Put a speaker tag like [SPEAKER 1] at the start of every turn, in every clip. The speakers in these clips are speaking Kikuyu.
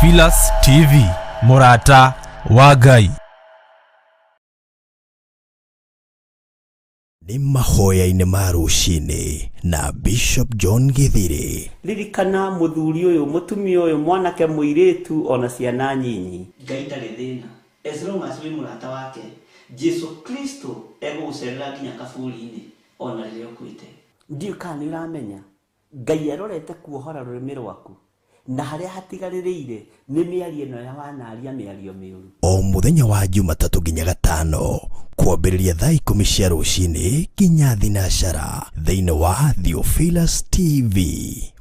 [SPEAKER 1] Theophilus TV, mũrata wa Ngai.
[SPEAKER 2] Nĩ mahoya-inĩ ma rũcinĩ na Bishop John Githiri.
[SPEAKER 3] Ririkana mũthuri ũyũ, mũtumia ũyũ, mwanake, mũirĩtu, ona ciana nyinyi.
[SPEAKER 4] Ngai ndarĩ thĩna as long as wĩ mũrata wake. Jesu Kristo egũgũcerera nginya kaburi-inĩ ona rĩrĩa ũkuĩte.
[SPEAKER 3] Ndiũĩ kana nĩ ũramenya Ngai arorete kuohora rũrĩmĩ rwaku na harĩa hatigarĩrĩire nĩ mĩario ĩno ya wanaria mĩario mĩũru.
[SPEAKER 2] O mũthenya wa Jumatatũ nginya Gatano kwambĩrĩria thaa 10 cia rũcinĩ nginya thinacara thĩinĩ wa Theophilus TV,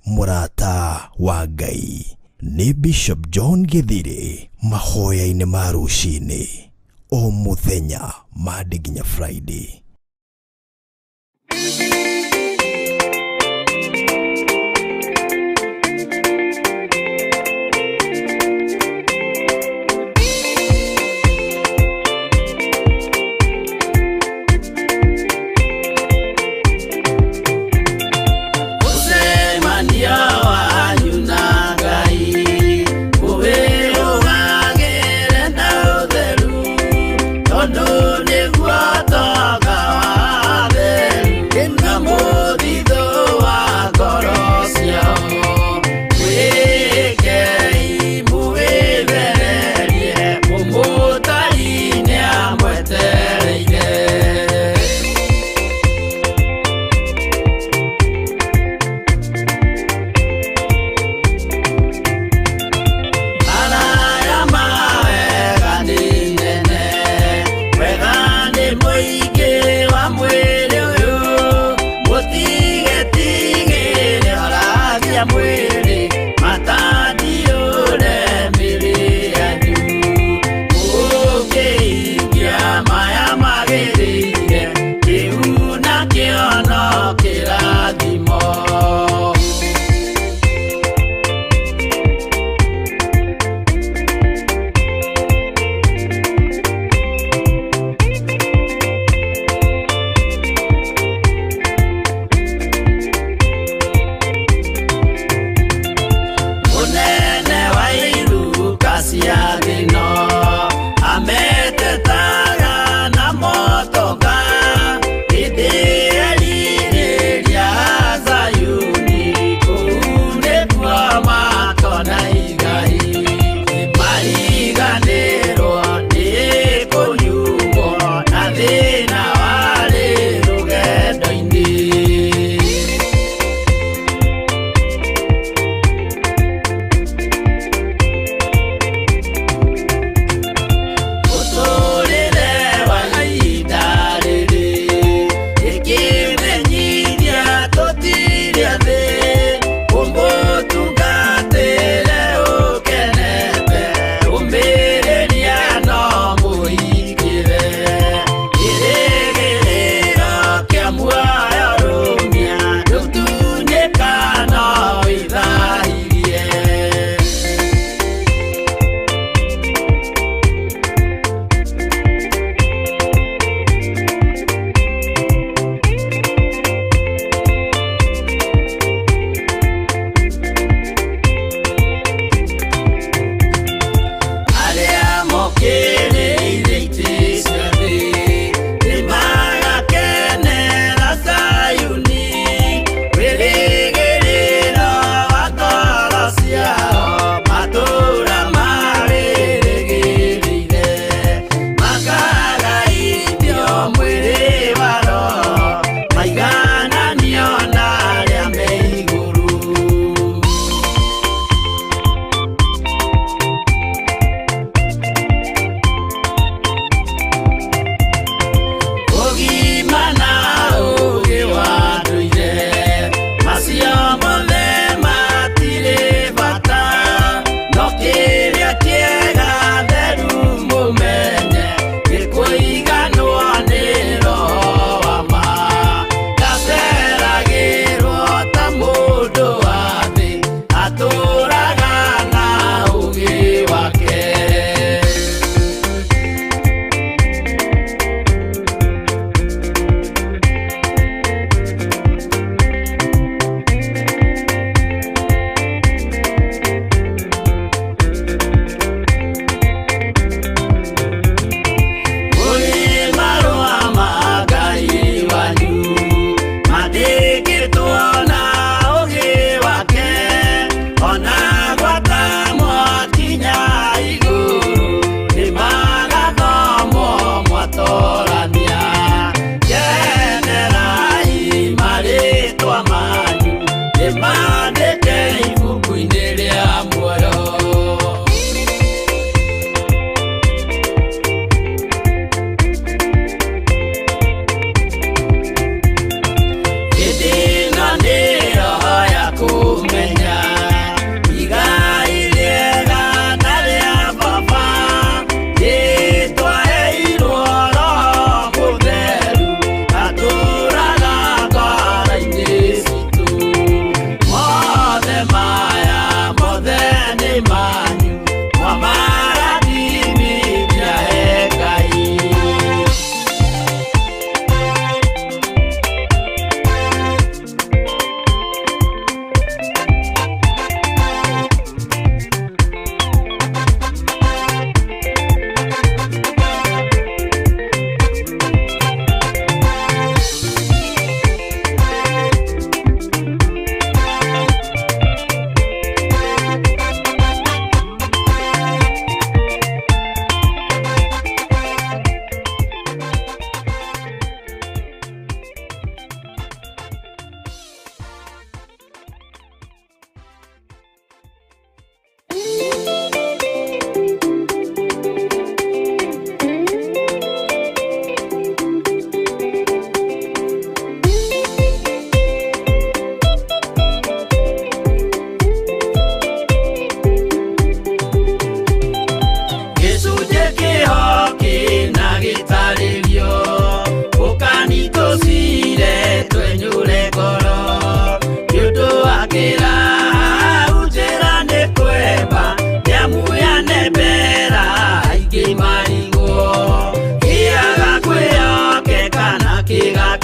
[SPEAKER 2] mũrata wa Ngai. Nĩ Bishop John Githiri mahoya-inĩ ma rũcinĩ o mũthenya Monday nginya Friday.
[SPEAKER 5] Mũcemanio wanyu na Ngai ũwĩrũgagĩre na ũtheru, tondũ nĩguo tonga.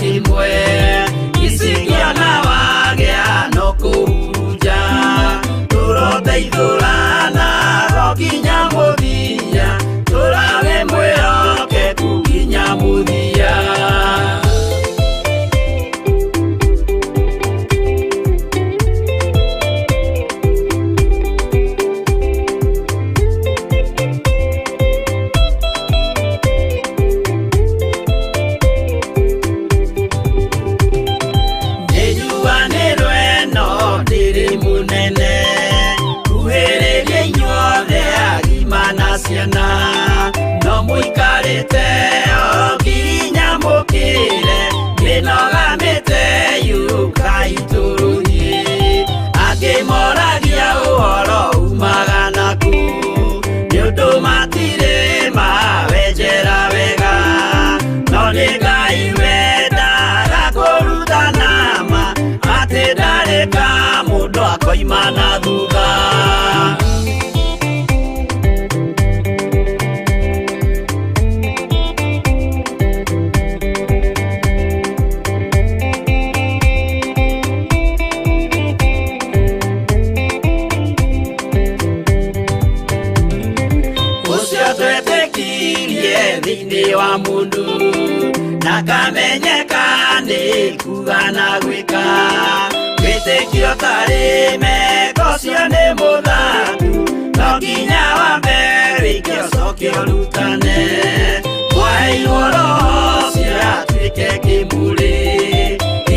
[SPEAKER 5] kĩmwe icikiona wagĩa no kũhurunja tũroteithũrana nginya mũthia tũrage mwĩhokeku nginya mũthia. No mũikarĩte o nginya mũkĩre mĩnoga mĩte yũkai tũrũthiĩ angĩ moragia ũhoro umaga naku nĩ ũndũ matirĩ mawenjera wega no nĩ Ngai wendaga kũrutana ma atĩ ndarĩ ka mũndũ akoima na thutha. Wa mundu nakamenyeka nĩ kuga na gwĩka wĩtĩkio tarĩ meko cio nĩ mũthaku no nginya wambe wĩke ũcoke ũrutane mwaheirwo roho ũcio atuĩke kĩmũrĩ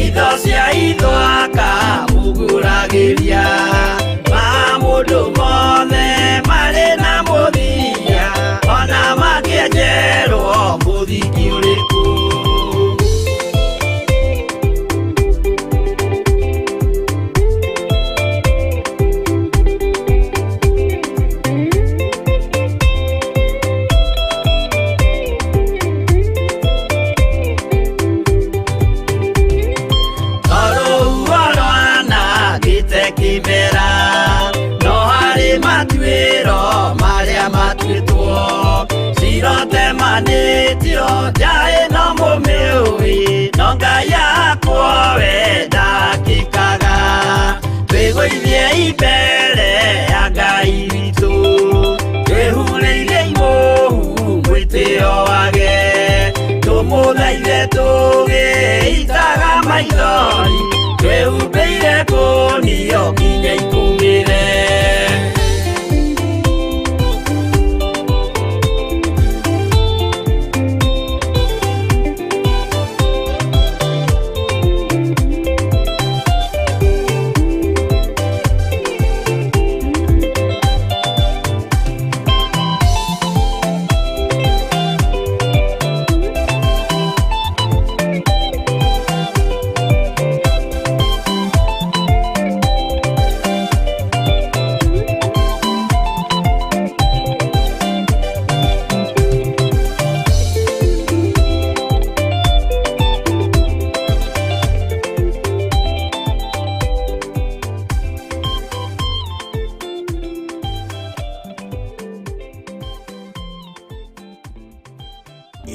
[SPEAKER 5] itho cia itho akamũgũragĩria ma mũndũ mothe marĩ na mũthia ona mangĩenjerwo mũthingi ũrĩkũ. Tondũ rwanangĩte kĩmera no harĩ matuĩro marĩa matuĩtwo cirotemanĩtio njaĩ no mũmĩũĩ no Ngai akwo we ndakĩkaga twĩgũithie mbere ya Ngai witũ twĩhurĩire imũhu mwĩtĩo wage tũmũthaithe tũgĩitaga maithori twĩhumbĩire kũnio nginya ikũmĩre.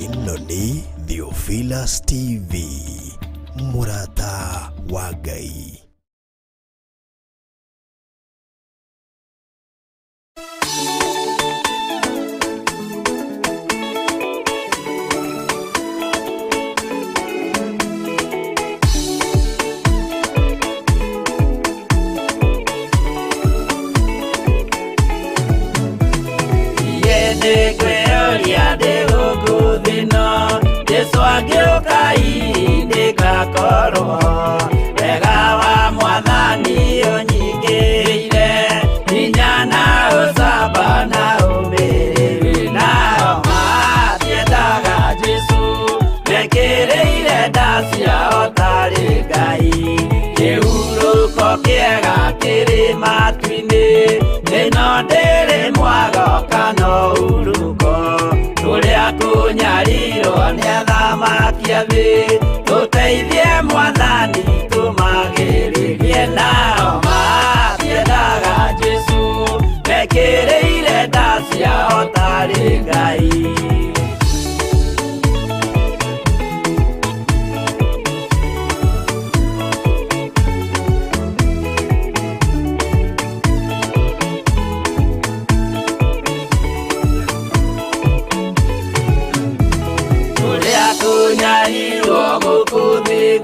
[SPEAKER 2] Ĩno nĩ Theophilus TV, mũrata wa Ngai.
[SPEAKER 5] Jesu agĩũka ndĩgakorwo wega wa mwathani ũnyingĩrĩire hinya na ũcamba na ũmĩrĩru nao matiendaga Jesu mekĩrĩire nda ciao tarĩ Ngai kĩhurũko kĩega kĩrĩ matu-inĩ ĩno ndĩrĩ mwago kana ũhurũko tũrĩa kũnyarirwo nĩ athamaki a thĩ tũteithie mwathani tũmagĩrĩrie nao matiendaga Jesu mekĩrĩire nda ciao tarĩ Ngai.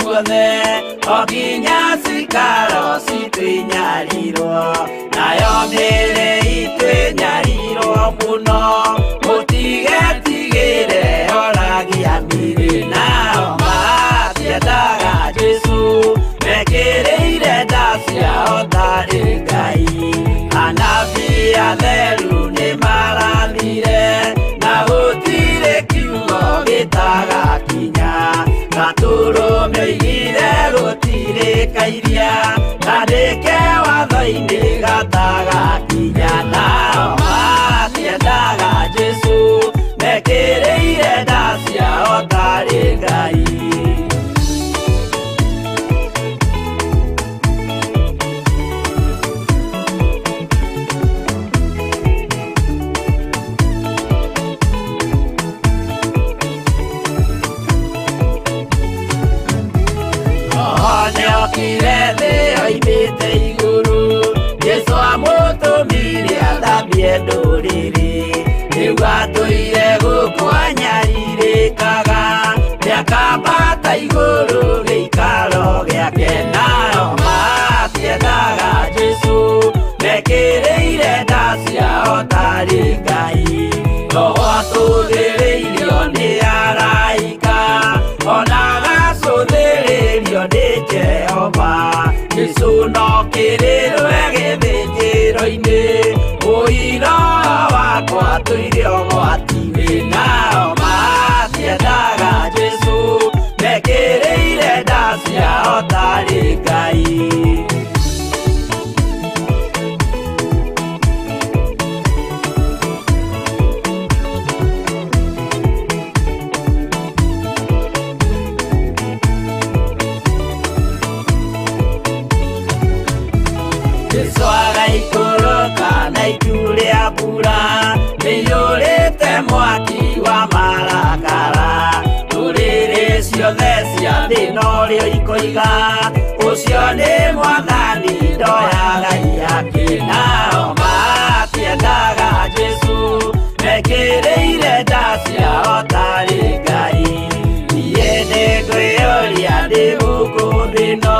[SPEAKER 5] guothe o nginya cikaro citũ inyarirwo nayo mĩĩrĩ itũ ĩnyarirwo mũno mũtigetigĩre oragia mĩrĩ nao matiendaga Jesũ mekĩrĩire nda ciao tarĩ Ngai anabii atheru nĩmarathire na gũtirĩ kiugo gĩtagakinya gatũrũme oigire gũtirĩ kairia kandĩke watho-inĩ gatagakinya nao matiendaga Jesũ mekĩrĩire nda ciao tarĩ Ngai. Nĩokire thĩ oimĩte igũrũ Jesũ amũtũmire athambie ndũrĩrĩ rĩu atũire gũkũ anyarirĩkaga nĩakambata igũrũ gĩikaro gĩake nao matiendaga Jesũ mekĩrĩire nda ciao tarĩ Ngai Roho atũthĩrĩirio nĩ araika ona agacũthĩrĩrio nĩ Jehova Jesũ no kĩrĩrwe gĩthĩnjĩro-inĩ ũira wakwa tũire ũgwati-inĩ nao matiendaga Jesũ mekĩrĩire nda ciao tarĩ Ngai. Jesũ agaikũrũka na itu rĩa mbura rĩiyũrĩte mwaki wa marakara ndũrĩrĩ ciothe cia thĩ norĩo ikoiga ũcio nĩ mwathani ndoyaga ihaki nao matiendaga Jesũ mekĩrĩire nda ciao tarĩ Ngai niĩ nĩngwĩyũria ndĩ gũkũ thĩ ĩno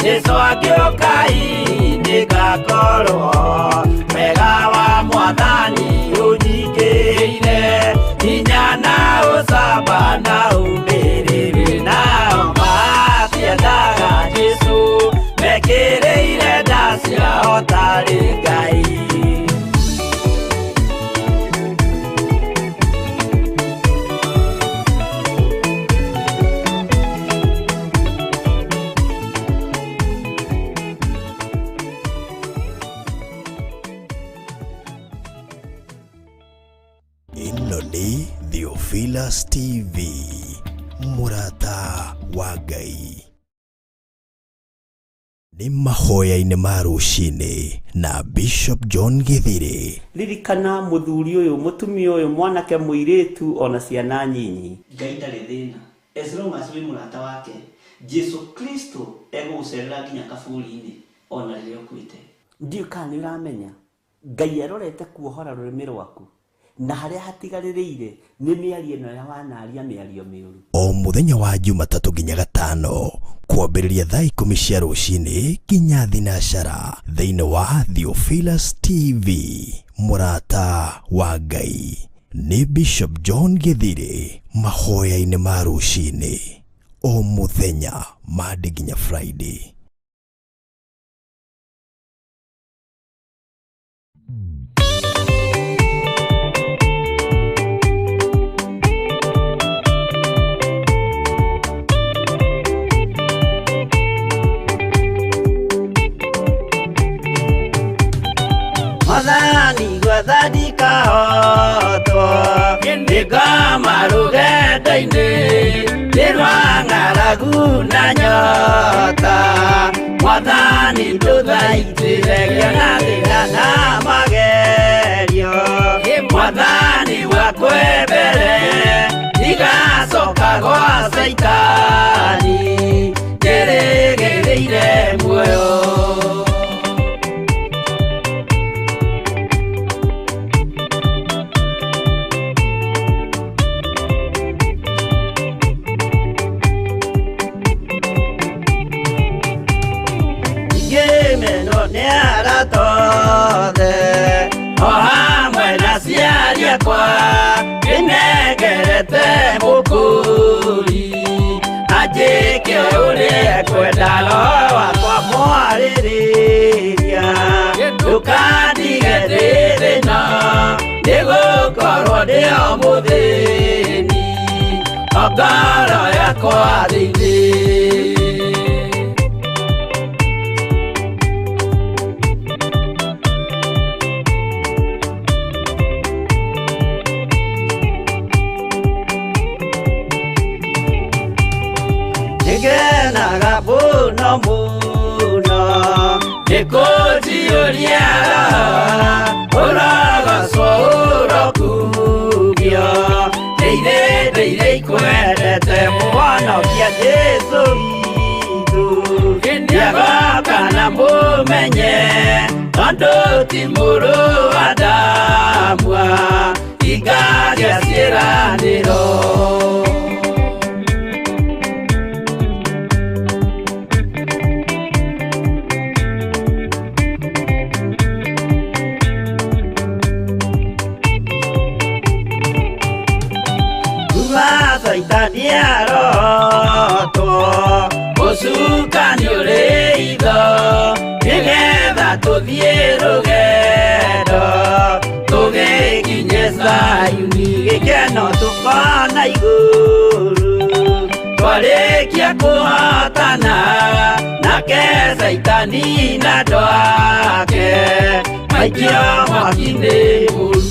[SPEAKER 5] Jesũ angĩũka hihi nĩngakorwo wega wa mwathani ũnyingĩrĩire hinya na ũcamba na ũmĩrĩru nao matiendaga Jesũ mekĩrĩire nda ciao tarĩ Ngai.
[SPEAKER 2] Ĩno nĩ Theophilus TV, mũrata wa Ngai. Nĩ mahoya-inĩ ma rũcinĩ na Bishop John Githiri.
[SPEAKER 3] Ririkana mũthuri ũyũ mũtumia ũyũ mwanake mũirĩtu ona ciana nyinyi
[SPEAKER 4] Ngai ndarĩ thĩna as long as wĩ mũrata wake Jesũ Kristo egũgũcerera nginya kaburi-inĩ ona rĩrĩa ũkuĩte.
[SPEAKER 3] Ndiũĩ kana nĩ ũramenya Ngai arorete kuohora rũrĩmĩ rwaku na harĩa hatigarĩrĩire nĩ mĩario ĩno ya wanaria mĩario mĩũru.
[SPEAKER 2] O mũthenya wa Jumatatũ nginya Gatano kwambĩrĩria thaa 10 cia rũcinĩ nginya thinacara thĩinĩ wa Theophilus TV, mũrata wa Ngai. Nĩ Bishop John Githiri mahoya-inĩ ma rũcinĩ o mũthenya Monday nginya Friday.
[SPEAKER 5] Mwathani gwathandika hotwo nĩngoma rũgendo-inĩ nĩ rwa ng'aragu na nyota Mwathani ndũthaitĩre ngĩona thĩna na magerio Mwathani wakwe mbere ndigacoka gwa Caitani njĩrĩgĩrĩire muoyo. Nĩ arata othe o hamwe na aciari akwa ndĩnengerete mũkũri anjĩke ũrĩa ekwenda roho wakwa mwarĩrĩria ndũkandige ndĩ thĩna nĩgũkorwo ndĩ o mũthĩni o ngoro yakwa thĩinĩ. Nĩngenaga mũno mũno nĩkũnjiyũria ũrogocwo ũrokumio ndĩire ndĩire ikwendete mũhonokia Jesũ witũ nĩagoka na mũmenye tondũ ti mũrũ wa Adamu ingaria ciĩranĩro. Saitani arotwo ũcukani ũrĩ itho nĩgetha tũthiĩ rũgendo tũgĩkinye Zayuni gĩkeno tũkona igũrũ twarĩkia kũhotana nake Saitani na andũ ake maikio mwaki-inĩ mũru.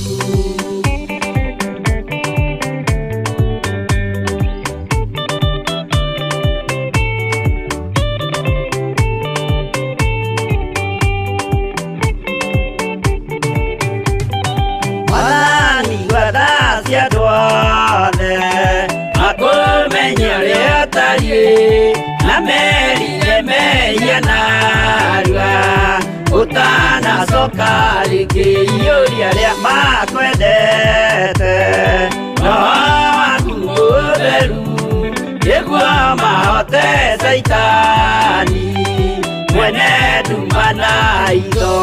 [SPEAKER 5] Makũmenye ũrĩa ũtariĩ na merire mehia narua ũtanacoka rĩngĩ iyũria arĩa makwendete roho waku mũtheru nĩguo mahote Saitani mwene nduma na itho.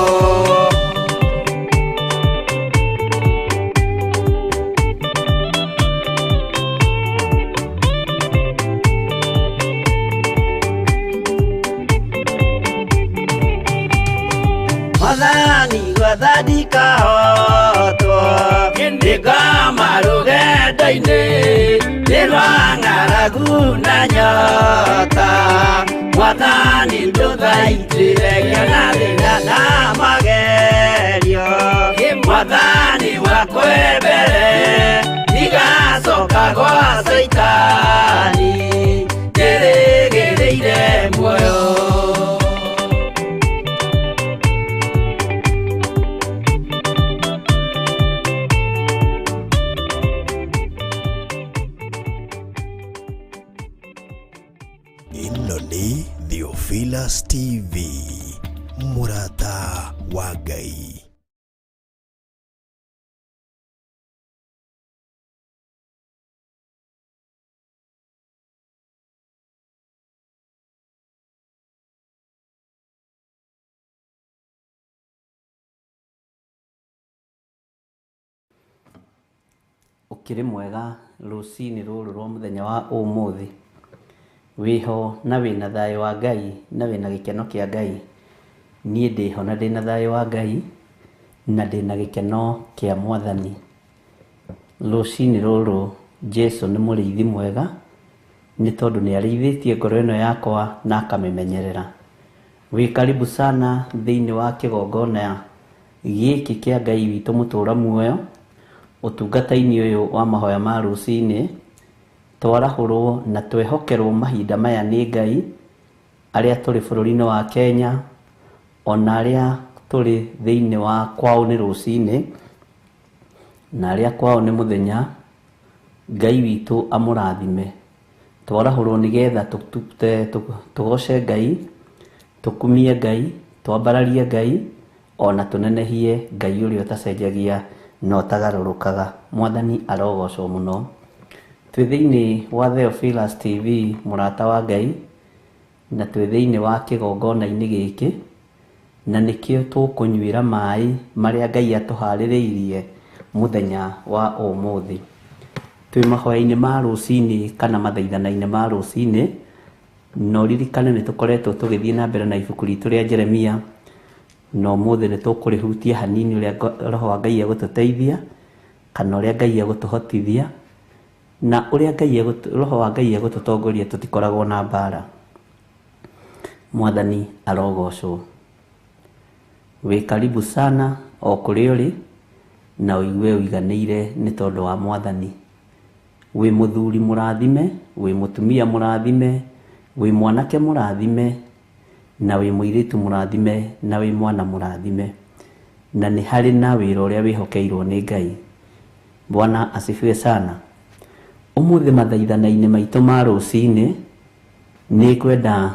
[SPEAKER 5] Mwathani gwathani kahotwo nĩngoma rũgendo-inĩ nĩ rwa ng'aragu na nyota Mwathani ndũthaitĩre ngĩona thĩna na magerio Mwathani wakwa mbere ndigacoka gwa Saitani ndĩrĩgĩrĩire muoyo.
[SPEAKER 2] Ĩno nĩ Theophilus TV, mũrata wa Ngai.
[SPEAKER 3] Ũkĩrĩ mwega rũcinĩ rũrũ rwa mũthenya wa ũmũthĩ wĩho na wĩna thayũ wa Ngai na wĩna gĩkeno kĩa Ngai. Niĩ ndĩho na ndĩna thayũ wa Ngai na ndĩna gĩkeno kĩa Mwathani. Rũcinĩ rũrũ Jesũ nĩ mũrĩithi mwega nĩ tondũ nĩ arĩithĩtie ngoro ĩno yakwa na akamĩmenyerera. Wĩ karibu sana thĩinĩ wa kĩgongona gĩkĩ kĩa Ngai witũ mũtũra muoyo ũtungata-inĩ ũyũ wa mahoya ma rũcinĩ. Twarahũrwo na twehokerwo mahinda maya nĩ Ngai arĩa tũrĩ bũrũri-inĩ wa Kenya ona arĩa tũrĩ thĩinĩ wa kwao nĩ rũcinĩ na arĩa kwao nĩ mũthenya. Ngai witũ amũrathime. Twarahũrwo nĩgetha tũgoce Ngai, tũkumie Ngai, twambararie Ngai ona tũnenehie Ngai ũrĩa ũtacenjagia na ũtagarũrũkaga. Mwathani arogocwo mũno. Twĩ thĩinĩ wa Theophilus TV mũrata wa Ngai na twĩ thĩinĩ wa kĩgongona-inĩ gĩkĩ Na nĩkĩo tũkũnyuĩra maĩ marĩa Ngai atũharĩrĩirie mũthenya wa ũmũthĩ. Twĩ mahoya-inĩ ma rũcinĩ kana mathaithana-inĩ ma rũcinĩ, na ũririkane nĩ tũkoretwo tũgĩthiĩ na mbere na ibuku ritũ rĩa Jeremia, na ũmũthĩ nĩ tũkũrĩhutia hanini ũrĩa Roho wa Ngai egũtũteithia, kana ũrĩa Ngai egũtũhotithia, na ũrĩa Ngai Roho wa Ngai egũtũtongoria tũtikoragwo na mbara. Mwathani arogocwo. Wĩ karibu sana o kũrĩa ũrĩ, na ũigue ũiganĩire nĩ tondũ wa Mwathani. Wĩ mũthuri mũrathime, wĩ mũtumia mũrathime, wĩ mwanake mũrathime, na wĩ mũirĩtu mũrathime, na wĩ mwana mũrathime. Na nĩ harĩ na wĩra ũrĩa wĩhokeirwo nĩ Ngai. Bwana asifiwe sana. Ũmũthĩ mathaithana-inĩ maitũ ma rũcinĩ, nĩ ngwenda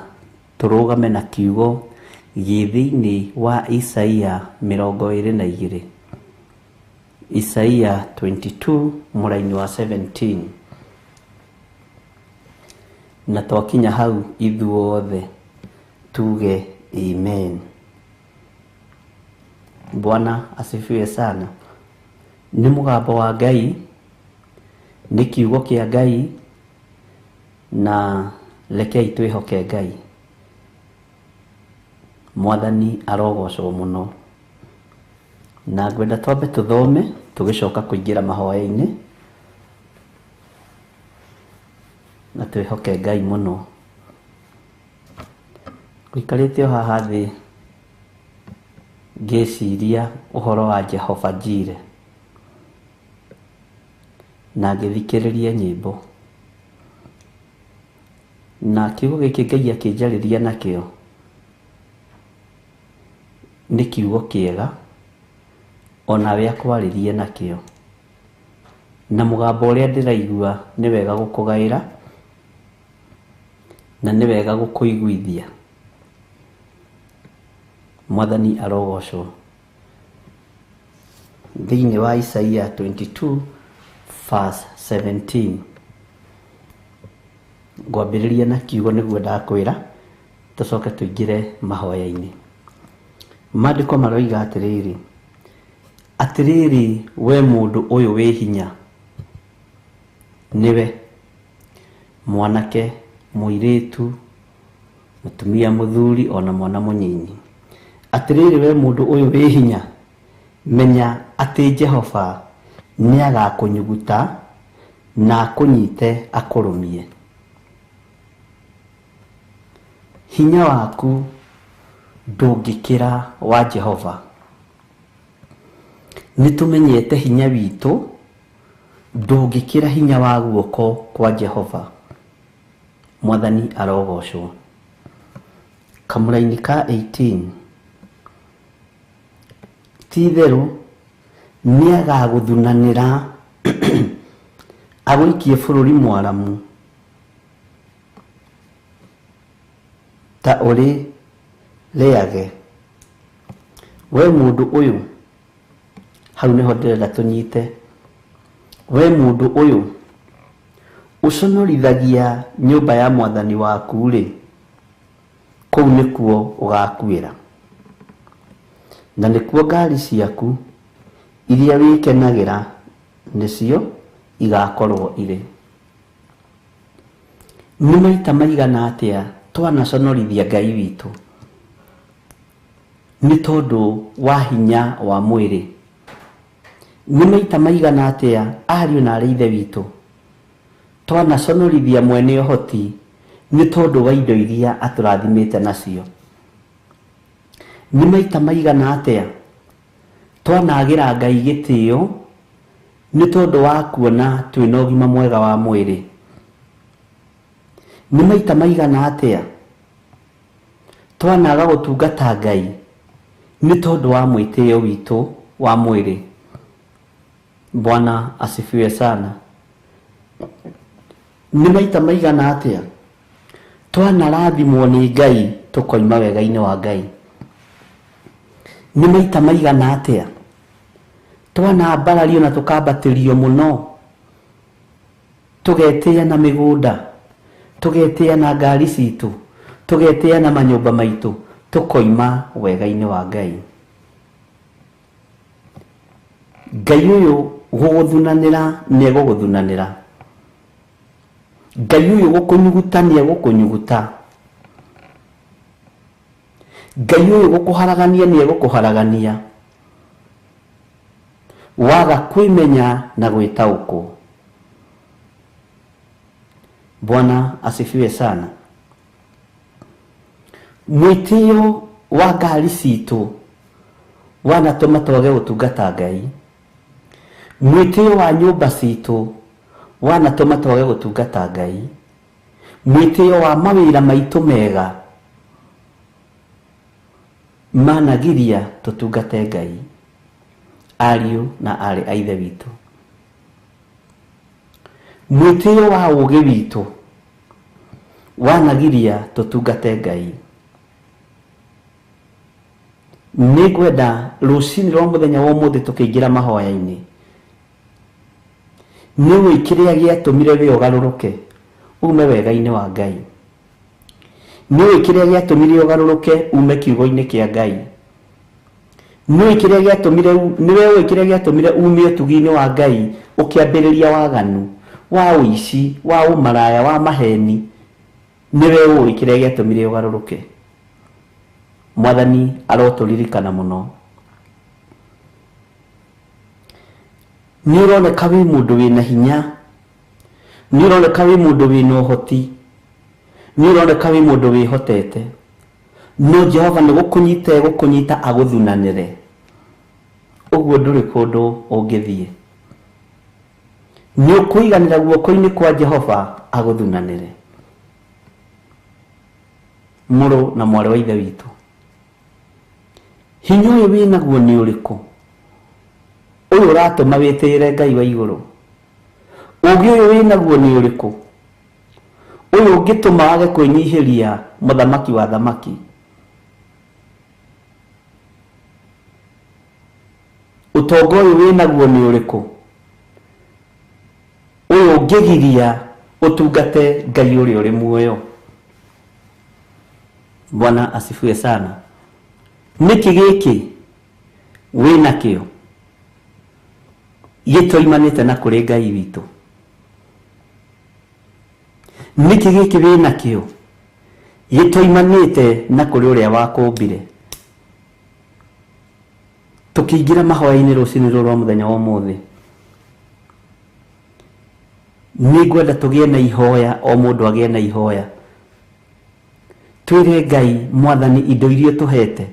[SPEAKER 3] tũrũgame na kiugo gĩ thĩinĩ wa Isaia 22. Isaia 22 mũraini wa 17. Na twakinya hau ithuothe tuge amen. Bwana asifiwe sana. Nĩ mũgambo wa Ngai, nĩ kiugo kĩa Ngai, na rekei twĩhoke Ngai. Mwathani arogocwo mũno. Na ngwenda twambe tũthome tũgĩcoka kũingĩra mahoya-inĩ, na twĩhoke Ngai mũno. Ngũikarĩte o haha thĩ ngĩciria ũhoro wa Jehova Jireh, na ngĩthikĩrĩria nyĩmbo, na kiugo gĩkĩ Ngai akĩnjarĩria nakĩo nĩ kiugo kĩega, onawe akwarĩrie nakĩo, na mũgambo ũrĩa ndĩraigua nĩ wega gũkũgaĩra, na nĩ wega gũkũiguithia. Mwathani arogocwo. Thĩinĩ wa Isaia 22 verse 17, ngwambĩrĩria na kiugo nĩguo ndakwĩra, tũcoke tũingĩre mahoya-inĩ. Maandĩko maroiga atĩrĩrĩ, atĩrĩrĩ we mũndũ ũyũ wĩ hinya, nĩwe mwanake, mũirĩtu, mũtumia, mũthuri, ona mwana mũnyinyi. Atĩrĩrĩ we mũndũ ũyũ wĩ hinya, menya atĩ Jehova nĩagakũnyuguta na akũnyite akũrũmie. Hinya waku ndũngĩkĩra wa Jehova. Nĩtũmenyete hinya witũ ndũngĩkĩra hinya wa guoko kwa Jehova. Mwathani arogocwo. Kamũraini ka 18, ti-itherũ nĩagagũthunanĩra agũikie bũrũri mwaramu ta ũrĩ rĩage. We mũndũ ũyũ, hau nĩho ndĩrenda tũnyite. We mũndũ ũyũ ũconorithagia nyũmba ya mwathani waku rĩ, kũu nĩkuo ũgakuĩra, na nĩkuo ngari ciaku iria wĩkenagĩra nĩcio igakorwo irĩ. Nĩ maita maigana atĩa twanaconorithia Ngai witũ nĩ tondũ wa hinya wa mwĩrĩ? Nĩ maita maigana atĩa ariũ na arĩ ithe witũ twanaconorithia mwene ũhoti nĩ tondũ wa indo iria atũrathimĩte nacio? Nĩ maita maigana atĩa twanagĩra Ngai gĩtĩo nĩ tondũ wa kuona twĩna ũgima mwega wa mwĩrĩ? Nĩ maita maigana atĩa twanaga gũtungata Ngai nĩ tondũ wa mwĩtĩo witũ wa mwĩrĩ? Bwana asifiwe sana. Nĩ maita maigana atĩa twanarathimwo nĩ Ngai tũkoima wega-inĩ wa Ngai? Nĩ maita maigana atĩa twanambarario na tũkambatĩrio mũno, tũgetĩa na mĩgũnda, tũgetĩa na ngari citũ, tũgetĩa na manyũmba maitũ, Tũkoima wega-inĩ wa Ngai. Ngai ũyũ gũgũthunanĩra nĩ egũgũthunanĩra. Ngai ũyũ gũkũnyuguta nĩ egũkũnyuguta. Ngai ũyũ gũkũharagania nĩ egũkũharagania. Waga kwĩmenya na gwĩtaũkwo. Bwana asifiwe sana. Mwĩtĩo wa ngari citũ wanatũma twage gũtungata Ngai. Mwĩtĩo wa nyũmba citũ wanatũma twage gũtungata Ngai. Mwĩtĩo wa mawĩra maitũ mega managiria tũtungate Ngai. Ariũ na aarĩ a Ithe witũ, mwĩtĩo wa ũũgĩ witũ wanagiria tũtungate Ngai. Nĩ ngwenda rũcinĩ rwa mũthenya wa ũmũthĩ tũkĩingĩra mahoya-inĩ, nĩ ũĩ kĩrĩa gĩatũmire we ũgarũrũke ume wega-inĩ wa Ngai. Nĩ ũĩ kĩrĩa gĩatũmire ũgarũrũke ume kiugo-inĩ kĩa Ngai. Nĩ ũĩ kĩrĩa gĩatũmire, nĩwe ũĩ kĩrĩa gĩatũmire ume ũtugi-inĩ wa Ngai ũkĩambĩrĩria waganu, wa ũici, wa ũmaraya, wa maheni. Nĩwe ũĩ kĩrĩa gĩatũmire ũgarũrũke. Mwathani arotũririkana mũno. Nĩ ũroneka wĩ mũndũ wĩna hinya, nĩ ũroneka wĩ mũndũ wĩna ũhoti, nĩ ũroneka wĩ mũndũ wĩhotete, no Jehova nĩ gũkũnyita egũkũnyita agũthunanĩre. Ũguo ndũrĩ kũndũ ũngĩthiĩ. Nĩ ũkũiganĩra guoko-inĩ kwa Jehova agũthunanĩre. Mũrũ na mwarĩ wa Ithe witũ, hinya ũyũ wĩnaguo nĩ ũrĩkũ? Ũyũ ũratũma wĩtĩĩre Ngai wa igũrũ. Ũũgĩ ũyũ wĩnaguo nĩ ũrĩkũ? Ũyũ ũngĩtũma wage kwĩnyihĩria mũthamaki wa thamaki. Ũtonga ũyũ wĩnaguo nĩ ũrĩkũ? Ũyũ ũngĩgiria ũtungate Ngai ũrĩa ũrĩ muoyo. Bwana asifiwe sana. Nĩkĩ gĩkĩ wĩnakĩo gĩtoimanĩte na kũrĩ Ngai witũ? Nĩkĩ gĩkĩ wĩnakĩo gĩtoimanĩte na kũrĩ ũrĩa wakũmbire? Tũkĩingĩra mahoya-inĩ rũcinĩ rũrũ rwa mũthenya wa ũmũthĩ, nĩ ngwenda tũgĩe na ihoya, o mũndũ agĩe na ihoya. Twĩre Ngai, Mwathani, indo iria ũtũhete,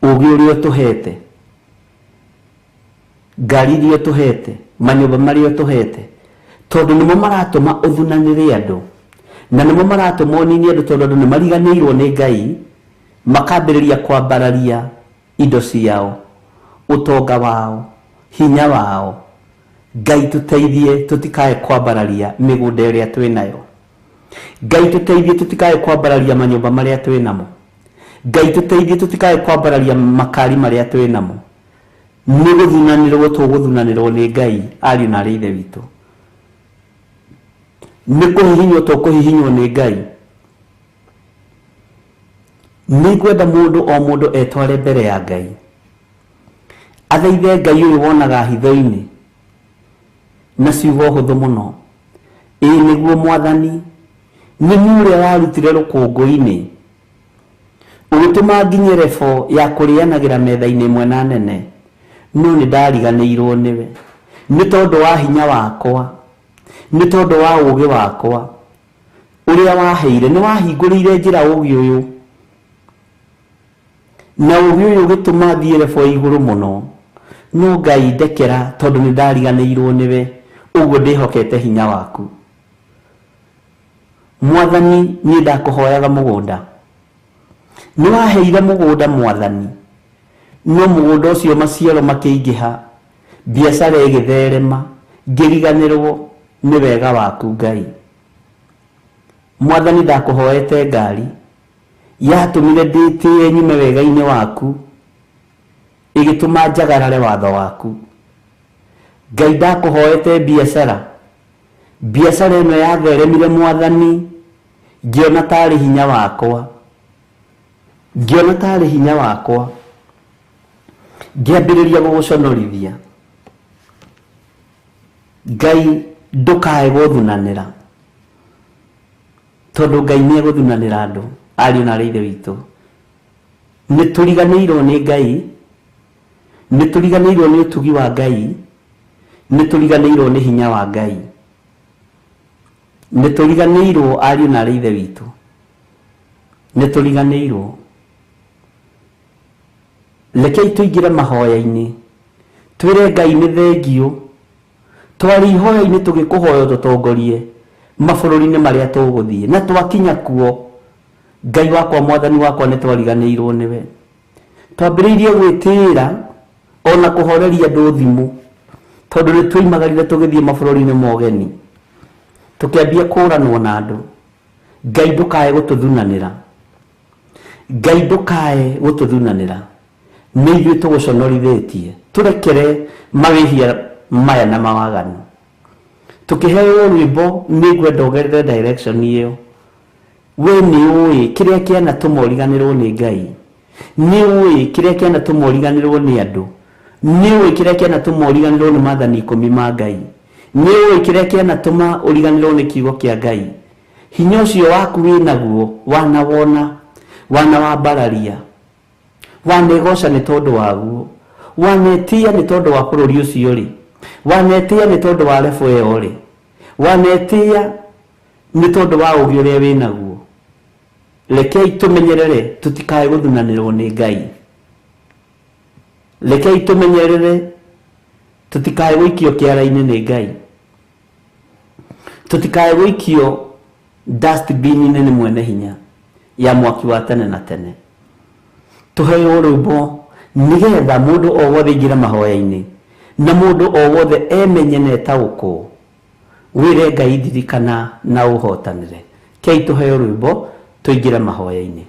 [SPEAKER 3] ũũgĩ ũrĩa ũtũhete, ngari iria ũtũhete, manyũmba marĩa ũtũhete, tondũ nĩmo maratũma ũthunanĩre andũ, na nĩmo maratũma ũnine andũ, tondũ andũ nĩ mariganĩirwo nĩ Ngai, makambĩrĩria kwambararia indo ciao, ũtonga wao, hinya wao. Ngai tũteithie tũtikae kwambararia mĩgũnda ĩrĩa twĩnayo. Ngai tũteithie tũtikae kwambararia manyũmba marĩa twĩnamo. Ngai tũteithie tũtikae kwambararia makari marĩa twĩnamo. Nĩ gũthunanĩrwo tũgũthunanĩrwo nĩ Ngai, ariũ na aarĩ a Ithe witũ. Nĩ kũhihinywo tũkũhihinywo nĩ Ngai. Nĩ ngwenda mũndũ o mũndũ etware mbere ya Ngai. Athaithe Ngai ũyũ wonaga hitho-inĩ na ciugo hũthũ mũno. Ĩĩ nĩguo Mwathani, nĩ niĩ ũrĩa warutire rũkũngũ-inĩ, ũgĩtũma nginye rebo ya kũrĩanagĩra metha-inĩ ĩmwe na nene, no nĩ ndariganĩirwo nĩwe. Nĩ tondũ wa hinya wakwa, nĩ tondũ wa ũũgĩ wakwa ũrĩa waheire, nĩ wahingũrĩire njĩra ũũgĩ ũyũ, na ũũgĩ ũyũ ũgĩtũma thiĩ rebo igũrũ mũno. No Ngai ndekera, tondũ nĩ ndariganĩirwo nĩwe, ũguo ndĩhokete hinya waku. Mwathani, niĩ ndakũhoyaga mũgũnda. Nĩ waheire mũgũnda Mwathani, no mũgũnda ũcio maciaro makĩingĩha, biacara ĩgĩtherema, ngĩriganĩrwo nĩ wega waku Ngai. Mwathani, ndakũhoete ngari, yatũmire ndĩtĩe nyume wega-inĩ waku, ĩgĩtũma njagarare watho waku. Ngai, ndakũhoete biacara, biacara ĩno yatheremire Mwathani, ngĩona tarĩ hinya wakwa, Ngĩona tarĩ hinya wakwa, ngĩambĩrĩria gũgũconorithia. Ngai ndũkae gũthunanĩra, tondũ Ngai nĩ egũthunanĩra andũ ariũ na arĩ ithe witũ. Nĩ tũriganĩirwo nĩ Ngai, nĩ tũriganĩirwo nĩ ũtugi wa Ngai, nĩ tũriganĩirwo nĩ hinya wa Ngai, nĩ tũriganĩirwo ariũ na arĩ ithe witũ, nĩ tũriganĩirwo. Rekei tũingĩre mahoya-inĩ, twĩre Ngai nĩ thengiũ, twarĩ ihoya-inĩ tũgĩkũhoya ũtũtongorie mabũrũri-inĩ marĩa tũgũthiĩ, na twakinya kuo Ngai wakwa mwathani wakwa nĩ twariganĩirwo nĩwe. Twambĩrĩirie gwĩtĩĩra ona kũhoreria andũ thimũ, tondũ nĩ twoimagarire tũgĩthiĩ mabũrũri-inĩ ma ũgeni, tũkĩambia kũranwo na andũ. Ngai ndũkae gũtũthunanĩra, Ngai ndũkae gũtũthunanĩra, nĩ ithuĩ tũgũconorithĩtie, tũrekere mawĩhia maya na mawaganu. Tũkĩheo rwĩmbo nĩ ngwenda ũgerere direction ĩyo. We nĩ ũĩ kĩrĩa kĩanatũma ũriganĩrwo nĩ Ngai, nĩ ũĩ kĩrĩa kĩanatũma ũriganĩrwo nĩ andũ, nĩ ũĩ kĩrĩa kĩanatũma ũriganĩrwo nĩ maathani ikũmi ma Ngai, nĩ ũĩ kĩrĩa kĩanatũma ũriganĩrwo nĩ kiugo kĩa Ngai. Hinya ũcio waku wĩnaguo wanawona, wanawambararia, wanegoca nĩ tondũ waguo, wanetĩa nĩ tondũ wa bũrũri ũcio rĩ, wanetĩa nĩ tondũ wa lebo ĩyo rĩ, wanetĩa nĩ tondũ wa ũũgĩ ũrĩa wĩnaguo. Rekei tũmenyerere tũtikae gũthunanĩrwo nĩ Ngai. Rekei tũmenyerere tũtikae gũikio kĩara-inĩ nĩ Ngai, tũtikae gũikio dustbin-inĩ nĩ mwene hinya ya mwaki wa tene na tene. Tũheo rwĩmbo nĩgetha mũndũ o wothe aingĩre mahoya-inĩ, na mũndũ o wothe emenye na etaũkwo, wĩre Ngai ndirikana na ũhotanĩre. Kei tũheo rwĩmbo tũingĩre mahoya-inĩ.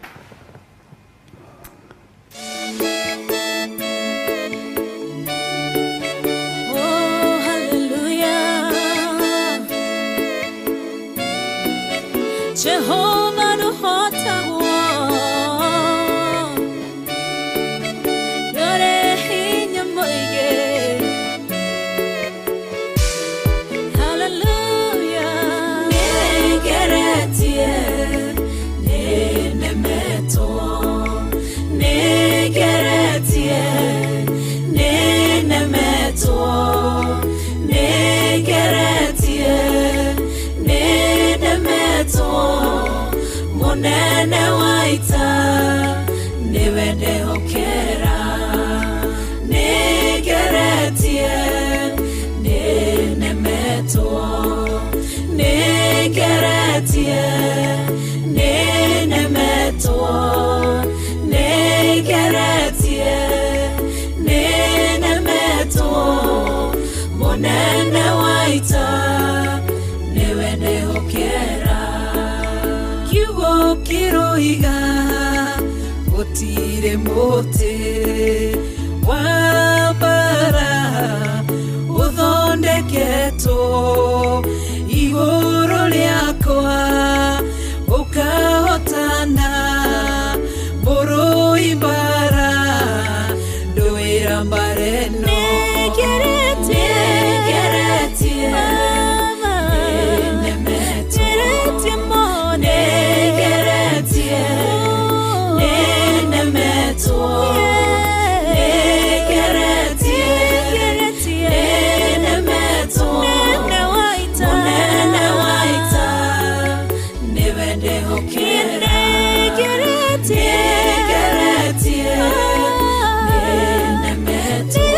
[SPEAKER 6] Oh, hallelujah. Jehovah nũhotagwo, ndũrĩ hinya mũingĩ. Hallelujah. Nĩngeretie, nĩnemetwo, nĩngeretie, nĩnemetwo, nĩngeretie, nĩnemetwo. Mũnene wa ita nĩwe ndehokera, nĩngeretie, nĩnemetwo, nĩngeretie, nĩnemetwo, nĩngeretie, nĩnemetwo. Mũnene wa ita nĩwe ndehokera. Kiugo kĩroiga gũtirĩ mũtĩ wa mbara ũthondeketwo igũrũ rĩakwa ũkahotana, mũrũi mbara ndũĩra mbara ĩno. Nĩngeretie, nĩnemetwo, nĩngeretie, nĩnemetwo, nĩngeretie, nĩnemetwo. Mũnene wa ita nĩwe ndehokera, nĩngeretie, nĩnemetwo,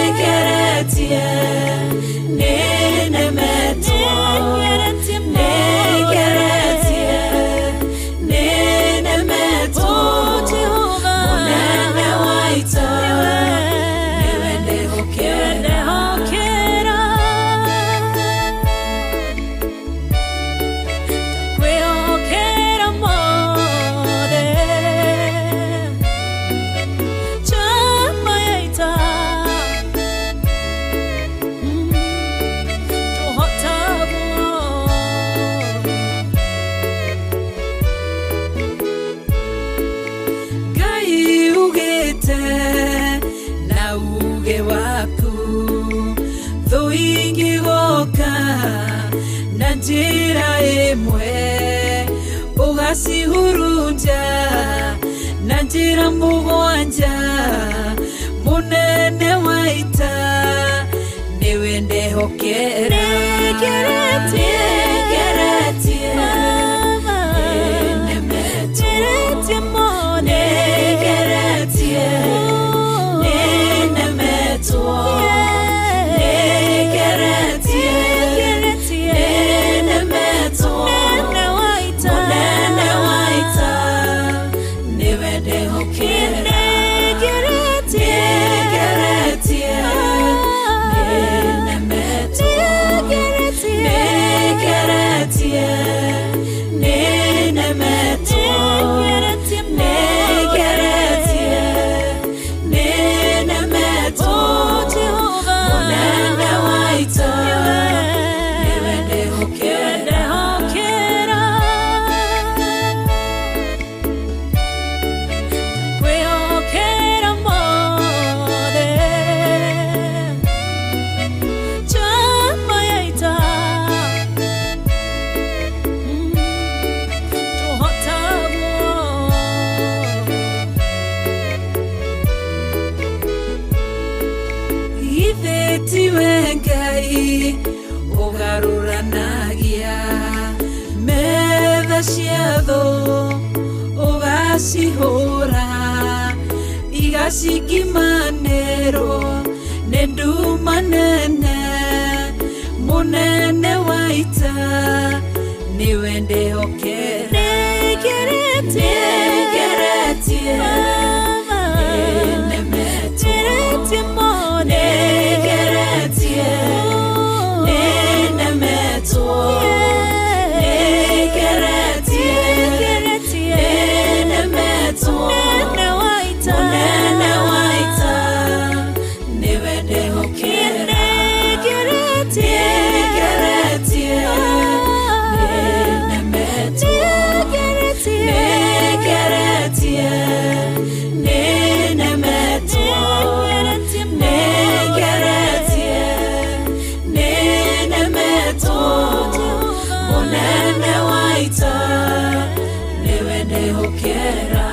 [SPEAKER 6] nĩngeretie, nĩnemetwo, nĩngeretie, nĩnemetwo. Mũnene wa ita nĩwe ndehokera. Kwĩhokera mothe chama ya ita tũhotagwo. Njĩra ĩmwe ũgacihurunja na njĩra mũgwanja mũnene wa ita nĩwe ndehokera nĩngeretie nĩnemetwo nĩngeretie nĩnemetwo nĩngeretie nĩnemetwo mũnene wa ita nĩwe ndehokera nĩngeretie nĩnemetwo nĩngeretie nĩnemetwo nĩngeretie nĩnemetwo mũnene wa ita nĩwe ndehokera.
[SPEAKER 7] Kwĩhokera mothe njamba ya ita tũhotagwo
[SPEAKER 6] Ithe tiwe Ngai ũgarũranagia metha cia thũ ũgacihũra igacikimanĩrwo nĩ nduma nene mũnene wa ita nĩwe ndehokera nĩngeretie nĩnemetwo nĩngeretie nĩnemetwo nĩngeretie nĩnemetwo mũnene wa ita nĩwe ndehokera nĩngeretie nĩnemetwo nĩngeretie nĩnemetwo nĩngeretie nĩnemetwo mũnene wa ita nĩwe ndehokera.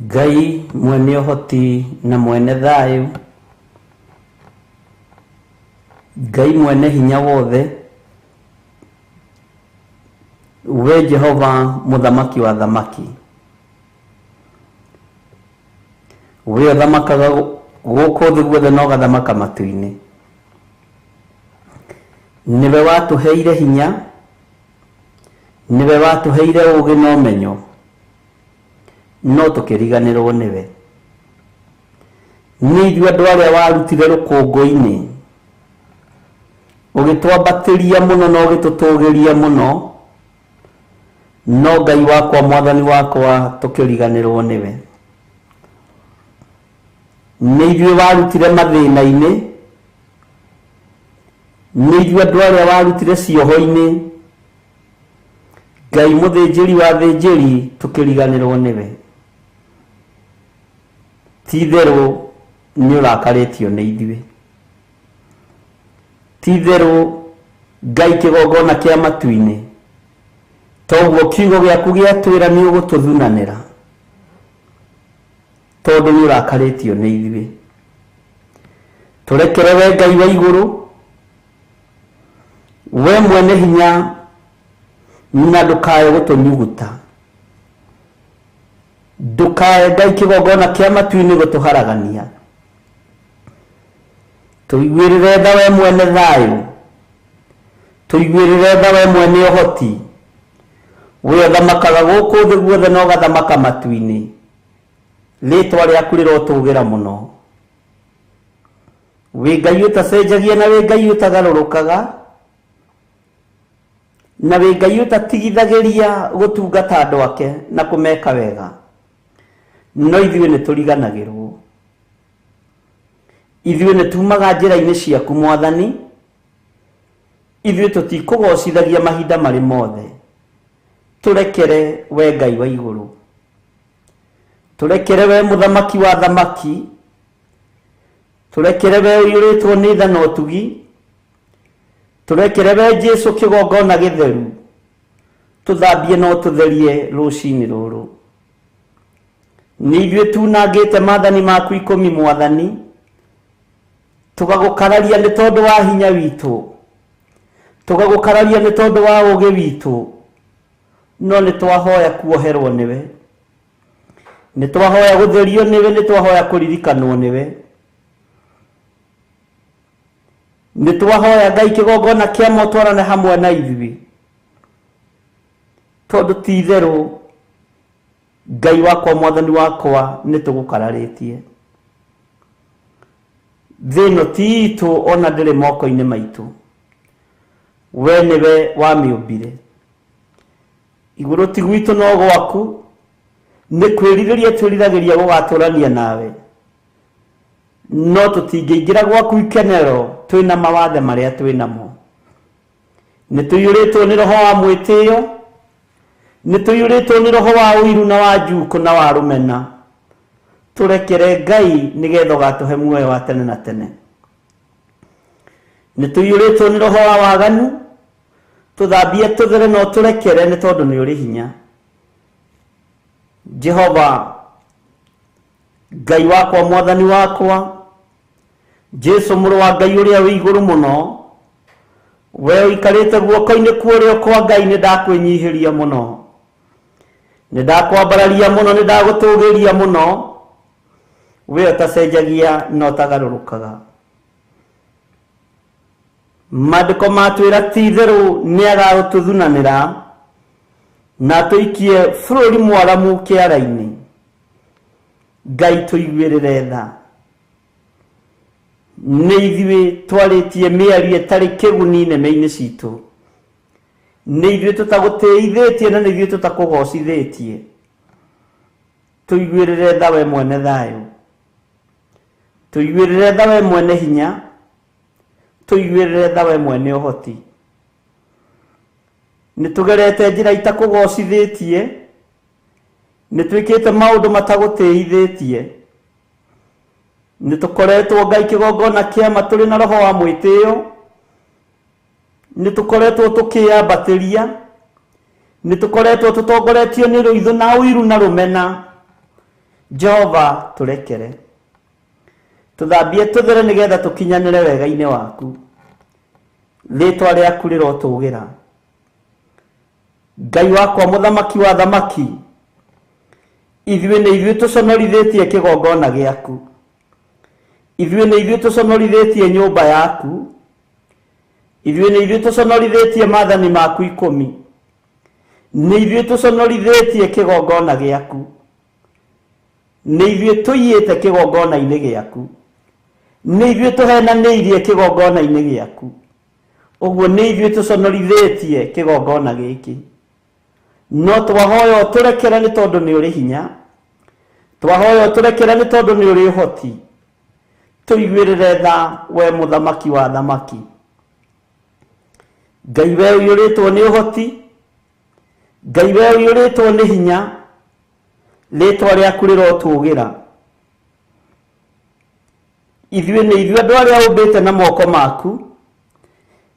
[SPEAKER 3] Ngai mwene ũhoti na mwene thayũ, Ngai mwene hinya wothe, we Jehova mũthamaki wa thamaki, we ũthamakaga gũkũ thĩ guothe na ũgathamaka matu-inĩ, nĩwe watũheire hinya, nĩwe watũheire ũũgĩ na ũmenyo, no tũkĩriganĩrwo nĩwe. Nĩ ithuĩ andũ arĩa warutire rũkũngũ-inĩ, ũgĩtwambatĩria mũno na ũgĩtũtũgĩria mũno, no Ngai wakwa mwathani wakwa tũkĩriganĩrwo nĩwe. Nĩ ithuĩ warutire mathĩna-inĩ, nĩ ithuĩ andũ arĩa warutire cioho-inĩ, Ngai mũthĩnjĩri wa thĩnjĩri tũkĩriganĩrwo nĩwe. Ti itherũ nĩ ũrakarĩtio nĩ ithuĩ, ti itherũ Ngai kĩgongona kĩa matu-inĩ, toguo kiugo gĩaku gĩatwĩra nĩ ũgũtũthunanĩra, tondũ nĩ ũrakarĩtio nĩ ithuĩ. Tũrekere we Ngai wa igũrũ, we mwene hinya, na ndũkae gũtũnyuguta, ndũkae Ngai kĩgongona kĩa matu-inĩ gũtũharagania. Tũiguĩrĩre tha we mwene thayũ, tũiguĩrĩre tha we mwene ũhoti, We ũthamakaga gũkũ thĩ guothe na ũgathamaka matu-inĩ, rĩtwa rĩaku rĩrotũgĩra mũno. Wĩ Ngai ũtacenjagia na wĩ Ngai ũtagarũrũkaga, na wĩ Ngai ũtatigithagĩria gũtungata andũ ake na kũmeka wega, no ithuĩ nĩ tũriganagĩrwo. Ithuĩ nĩ tumaga njĩra-inĩ ciaku Mwathani, ithuĩ tũtikũgocithagia mahinda marĩ mothe. Tũrekere we Ngai wa igũrũ, tũrekere we mũthamaki wa thamaki, tũrekere we ũiyũrĩtwo nĩ tha na ũtugi, tũrekere we Jesu kĩgongona gĩtheru, tũthambie na ũtũtherie rũcinĩ rũrũ. Nĩ ithuĩ tunangĩte maathani maku 10 Mwathani, tũgagũkararia nĩ tondũ wa hinya witũ, tũgagũkararia nĩ tondũ wa ũũgĩ witũ, no nĩ twahoya kuoherwo nĩwe, nĩ twahoya gũtherio nĩwe, nĩ twahoya kũririkanwo nĩwe, nĩ twahoya Ngai kĩgongona kĩa motwarane hamwe na ithuĩ, tondũ ti itherũ Ngai wakwa Mwathani wakwa nĩ tũgũkararĩtie. Thĩ ĩno ti itũ ona ndĩrĩ moko-inĩ maitũ, we nĩwe wamĩũmbire. Igũrũ ti gwitũ no gwaku, nĩ kwĩrirĩria twĩriragĩria gũgatũrania nawe, no tũtingĩingĩra gwaku ikenero twĩna mawathe marĩa twĩnamo. Nĩ tũiyũrĩtwo nĩ roho wa mwĩtĩo, nĩ tũiyũrĩtwo nĩ roho wa ũiru na wa njukũ na wa rũmena. Tũrekere Ngai nĩgetha ũgatũhe muoyo wa tene na tene. Nĩ tũiyũrĩtwo nĩ roho wa waganu, tũthambie tũthere na ũtũrekere nĩ tondũ nĩ ũrĩ hinya. Jehova Ngai wakwa Mwathani wakwa, Jesu mũrũ wa Ngai ũrĩa wĩ igũrũ mũno, we ũikarĩte guoko-inĩ kwa ũrĩo kwa Ngai, nĩ ndakwĩnyihĩria mũno, nĩ ndakwambararia mũno, nĩ ndagũtũgĩria mũno, we ũtacenjagia na ũtagarũrũkaga. Maandĩko matwĩra ti itherũ nĩ agagũtũthunanĩra na atũikie bũrũri mwaramu kĩara-inĩ. Ngai tũiguĩrĩre tha. Nĩ ithuĩ twarĩtie mĩario ĩtarĩ kĩguni nĩmĩ-inĩ citũ, nĩ ithuĩ tũtagũtĩithĩtie na nĩ ithuĩ tũtakũgocithĩtie. Tũiguĩrĩre tha we mwene thayũ, tũiguĩrĩre tha we mwene hinya, tũiguĩrĩre tha we mwene ũhoti. Nĩ tũgerete njĩra itakũgocithĩtie, nĩ twĩkĩte maũndũ matagũtĩithĩtie, nĩ tũkoretwo Ngai kĩgongona kĩama tũrĩ na roho wa mwĩtĩo, nĩ tũkoretwo tũkĩyambatĩria, nĩ tũkoretwo tũtongoretio nĩ rũitho na ũiru na rũmena. Jehova tũrekere, tũthambie tũthere nĩgetha tũkinyanĩre wega-inĩ waku. Rĩtwa rĩaku rĩrotũgĩra. Ngai wakwa mũthamaki wa thamaki, ithuĩ nĩ ithuĩ tũconorithĩtie kĩgongona gĩaku, ithuĩ nĩ ithuĩ tũconorithĩtie nyũmba yaku, ithuĩ nĩ ithuĩ tũconorithĩtie maathani maku 10, nĩ ithuĩ tũconorithĩtie kĩgongona gĩaku, nĩ ithuĩ tũiyĩte kĩgongona-inĩ gĩaku, nĩ ithuĩ tũhenanĩirie kĩgongona-inĩ gĩaku. Ũguo nĩ ithuĩ tũconorithĩtie kĩgongona gĩkĩ. No twahoya ũtũrekere nĩ tondũ nĩ ũrĩ hinya, twahoya ũtũrekere nĩ tondũ nĩ ũrĩ ũhoti. Tũiguĩrĩre tha we mũthamaki wa thamaki. Ngai we ũiyũrĩtwo nĩ ũhoti, Ngai we ũiyũrĩtwo nĩ hinya, rĩtwa rĩaku rĩrotũgĩra. Ithuĩ nĩ ithuĩ andũ arĩa ũmbĩte na moko maku,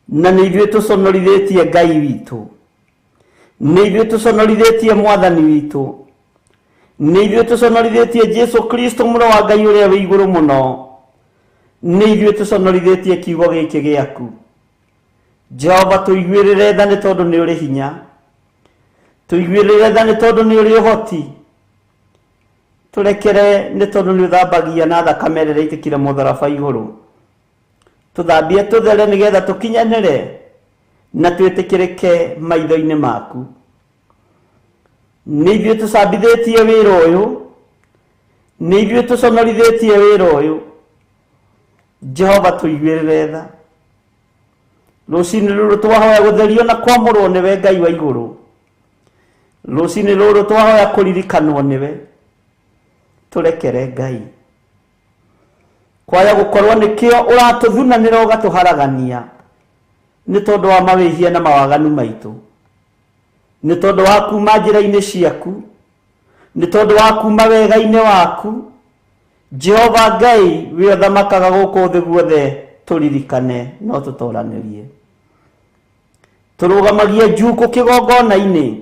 [SPEAKER 3] na nĩ ithuĩ tũconorithĩtie Ngai witũ, nĩ ithuĩ tũconorithĩtie Mwathani witũ, nĩ ithuĩ tũconorithĩtie Jesu Kristo mũrũ wa Ngai ũrĩa wĩ igũrũ mũno, nĩ ithuĩ tũconorithĩtie kiugo gĩkĩ gĩaku. Jehova tũiguĩrĩre tha nĩ tondũ nĩ ũrĩ hinya, tũiguĩrĩre tha nĩ tondũ nĩ ũrĩ ũhoti, tũrekere nĩ tondũ nĩ ũthambagia na thakame ĩrĩa ĩitĩkire mũtharaba igũrũ. Tũthambie tũthere nĩgetha tũkinyanĩre na twĩtĩkĩrĩke maitho-inĩ maku.
[SPEAKER 4] Nĩ ithuĩ tũcambithĩtie wĩra ũyũ, nĩ ithuĩ tũconorithĩtie wĩra ũyũ. Jehova tũiguĩrĩre tha. Rũcinĩ rũrũ twahoya gũtherio na kwamũrwo nĩwe Ngai wa igũrũ. Rũcinĩ rũrũ twahoya kũririkanwo nĩwe. Tũrekere Ngai. Kwaya gũkorwo nĩkĩo ũratũthunanĩra ũgatũharagania nĩ tondũ wa mawĩhia na mawaganu maitũ, nĩ tondũ wa kuma njĩra-inĩ ciaku, nĩ tondũ wa kuma wega-inĩ waku. Jehova Ngai wĩ ũthamakaga gũkũ thĩ guothe, tũririkane no tũtoranĩrie. Tũrũgamagia njukũ kĩgongona-inĩ,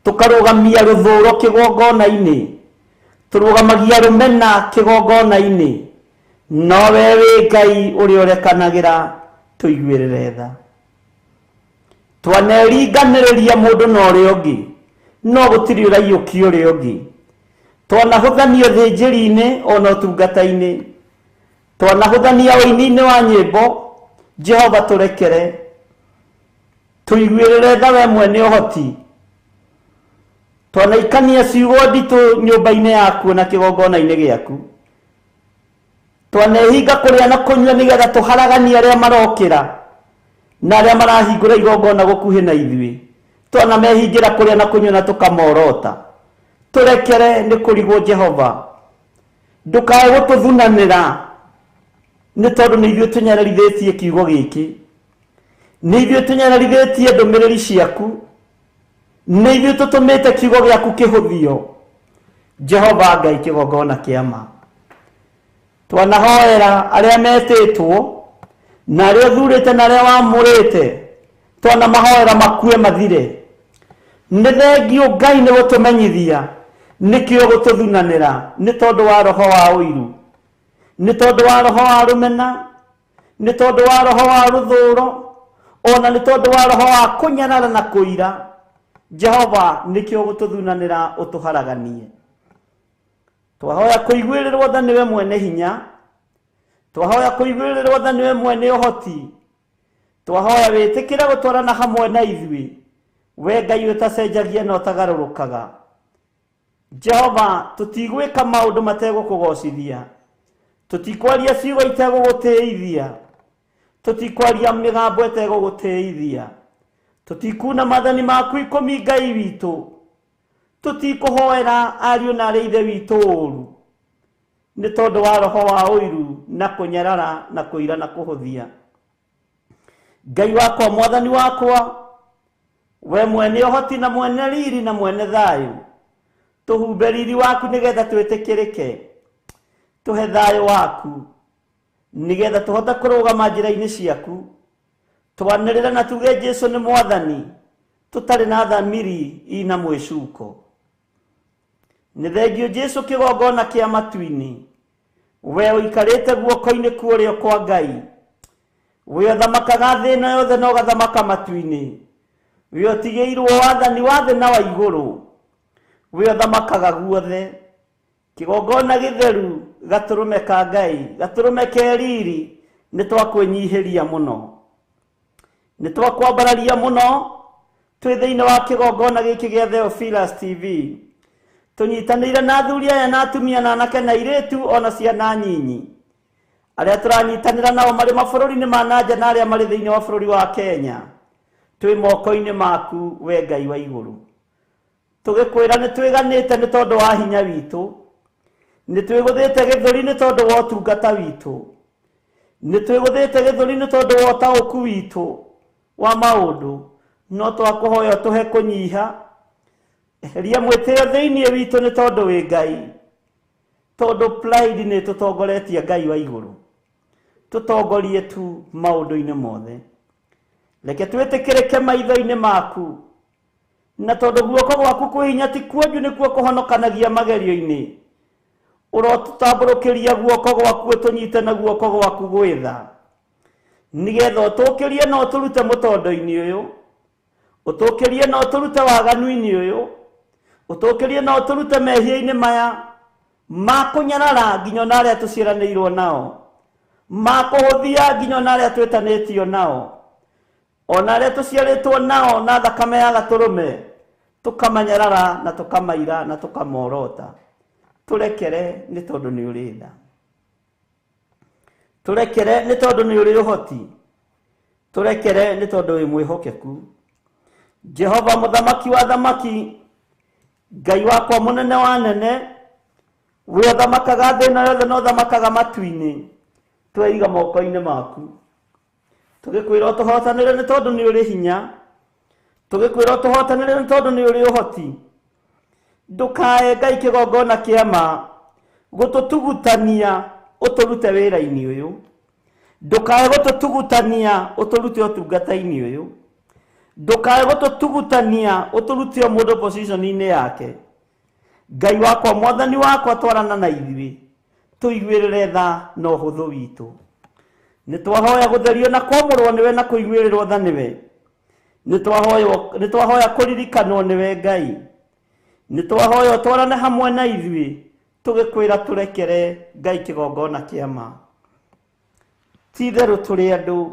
[SPEAKER 4] tũkarũgamia rũthũro kĩgongona-inĩ, tũrũgamagia rũmena kĩgongona-inĩ, no we wĩ Ngai ũrĩa ũrekanagĩra, tũiguĩrĩre tha. Twaneringanĩrĩria mũndũ na ũrĩa ũngĩ, no gũtirĩ ũraiyũkia ũrĩa ũngĩ. Twanahũthania ũthĩnjĩri-inĩ ona ũtungata-inĩ, twanahũthania ũini-inĩ wa nyĩmbo. Jehova tũrekere, tũiguĩrĩre tha we mwene ũhoti. Twanaikania ciugo nditũ nyũmba-inĩ yaku na kĩgongona-inĩ gĩaku. Twanehinga kũrĩa na kũnyua nĩgetha tũharaganie arĩa marokĩra na arĩa marahingũra igongona gũkuhĩ na ithuĩ. Twanamehingĩra kũrĩa na kũnyua na tũkamorota. Tũrekere nĩ kũrigwo Jehova, ndũkae gũtũthunanĩra nĩ tondũ nĩ ithuĩ tũnyararithĩtie kiugo gĩkĩ, nĩ ithuĩ tũnyararithĩtie ndũmĩrĩri ciaku, nĩ ithuĩ tũtũmĩte kiugo gĩaku kĩhũthio. Jehova Ngai kĩgongona kĩa ma, twanahoera arĩa metĩtwo na arĩa ũthurĩte na arĩa wamũrĩte, twanamahoera makue mathire. Nĩ thengio Ngai nĩ gũtũmenyithia nĩkĩo gũtũthunanĩra nĩ tondũ wa roho wa ũiru, nĩ tondũ wa roho wa rũmena, nĩ tondũ wa roho wa rũthũro, ona nĩ tondũ wa roho wa kũnyarara na kũira. Jehova nĩkĩo gũtũthunanĩra ũtũharaganie. Twahoya kũiguĩrĩrwo tha nĩwe mwene hinya, twahoya kũiguĩrĩrwo tha nĩwe mwene ũhoti, twahoya wĩtĩkĩre gũtwarana hamwe na ithuĩ, we Ngai ũtacenjagia na ũtagarũrũkaga. Jehova tũtigwĩka maũndũ mategũkũgocithia, tũtikwaria ciugo itegũgũtĩithia, tũtikwaria mĩgambo ĩtegũgũtĩithia, tũtikuna maathani maku ikũmi Ngai witũ, tũtikũhoera ariũ na arĩa ithe witũ ũru nĩ tondũ wa roho wa ũiru na kũnyarara na kũira na kũhũthia. Ngai wakwa, mwathani wakwa, we mwene ũhoti na mwene riri na mwene thayũ, tũhumbe riri waku nĩgetha twĩtĩkĩrĩke, tũhe thayũ waku nĩgetha tũhote kũrũgama njĩra-inĩ ciaku, twanĩrĩre na tuge Jesu nĩ mwathani, tũtarĩ na thamiri ina mwĩcuko. Nĩ thengio Jesu kĩgongona kĩa matu-inĩ, we ũikarĩte guoko-inĩ kwa ũrĩo kwa Ngai, we ũthamakaga thĩ ĩno yothe na ũgathamaka matu-inĩ, we ũtigĩirwo wathani wa thĩ na wa igũrũ, we ũthamakaga guothe. Kĩgongona gĩtheru, gatũrũme ka Ngai, gatũrũme ke riri, nĩ twakwĩnyihĩria mũno, nĩ twakwambararia mũno twĩ thĩinĩ wa kĩgongona gĩkĩ gĩa Theophilus TV, tũnyitanĩire na athuri aya na atumia na anake na airĩtu ona ciana nyinyi arĩa tũranyitanĩra nao marĩ mabũrũri-inĩ ma na nja na arĩa marĩ thĩinĩ wa bũrũri wa Kenya. Twĩ moko-inĩ maku we Ngai wa igũrũ, tũgĩkwĩra nĩ twĩganĩte nĩ tondũ wa hinya witũ, nĩ twĩgũthĩte gĩthũri nĩ tondũ wa ũtungata witũ, nĩ twĩgũthĩte gĩthũri nĩ tondũ wa ũtaũku witũ wa maũndũ, no twakũhoya ũtũhe kũnyiha. Eheria mwĩtĩo thĩinĩ witũ nĩ tondũ wĩ Ngai, tondũ pride nĩ tũtongoretie Ngai wa igũrũ, tũtongorie tu maũndũ-inĩ mothe. Reke twĩtĩkĩrĩke maitho-inĩ maku, na tondũ guoko gwaku kwĩ hinya ti kuonju nĩkuo kũhonokanagia magerio-inĩ, ũrotũtambũrũkĩria guoko gwaku ũtũnyite na guoko gwaku gwĩtha, nĩgetha ũtũkĩrie na ũtũrute mũtondo-inĩ ũyũ, ũtũkĩrie na ũtũrute waganu-inĩ ũyũ, ũtũkĩrie na ũtũrute mehia-inĩ maya ma kũnyarara nginya ona arĩa tũciaranĩirwo nao, ma kũhũthia nginya ona arĩa twĩtanĩtio nao, ona arĩa tũciarĩtwo nao na thakame ya gatũrũme. Tũkamanyarara na tũkamaira na tũkamorota. Tũrekere nĩ tondũ nĩ ũrĩ tha. Tũrekere nĩ tondũ nĩ ũrĩ ũhoti. Tũrekere nĩ tondũ wĩ mwĩhokeku. Jehova mũthamaki wa thamaki, Ngai wakwa mũnene wa nene, we ũthamakaga thĩ ĩno yothe na ũthamakaga matu-inĩ, tweiga moko-inĩ maku. Tũgĩkwĩra ũtũhotanĩre nĩ tondũ nĩ ũrĩ hinya. Tũgĩkwĩra ũtũhotanĩre nĩ tondũ nĩ ũrĩ ũhoti. Ndũkae Ngai kĩgongona kĩa ma gũtũtugutania ũtũrute wĩra-inĩ ũyũ. Ndũkae gũtũtugutania ũtũrute ũtungata-inĩ ũyũ. Ndũkae gũtũtugutania ũtũrute o mũndũ position-inĩ yake. Ngai wakwa mwathani wakwa twarana na ithuĩ, tũiguĩrĩre tha na ũhũthũ witũ. Nĩ twahoya gũtherio na kwamũrwo nĩwe na kũiguĩrĩrwo tha nĩwe. Nĩ twahoya kũririkanwo nĩwe Ngai. Nĩ twahoya ũtwarane hamwe na ithuĩ, tũgĩkwĩra tũrekere Ngai kĩgongona kĩa ma. Ti itherũ tũrĩ andũ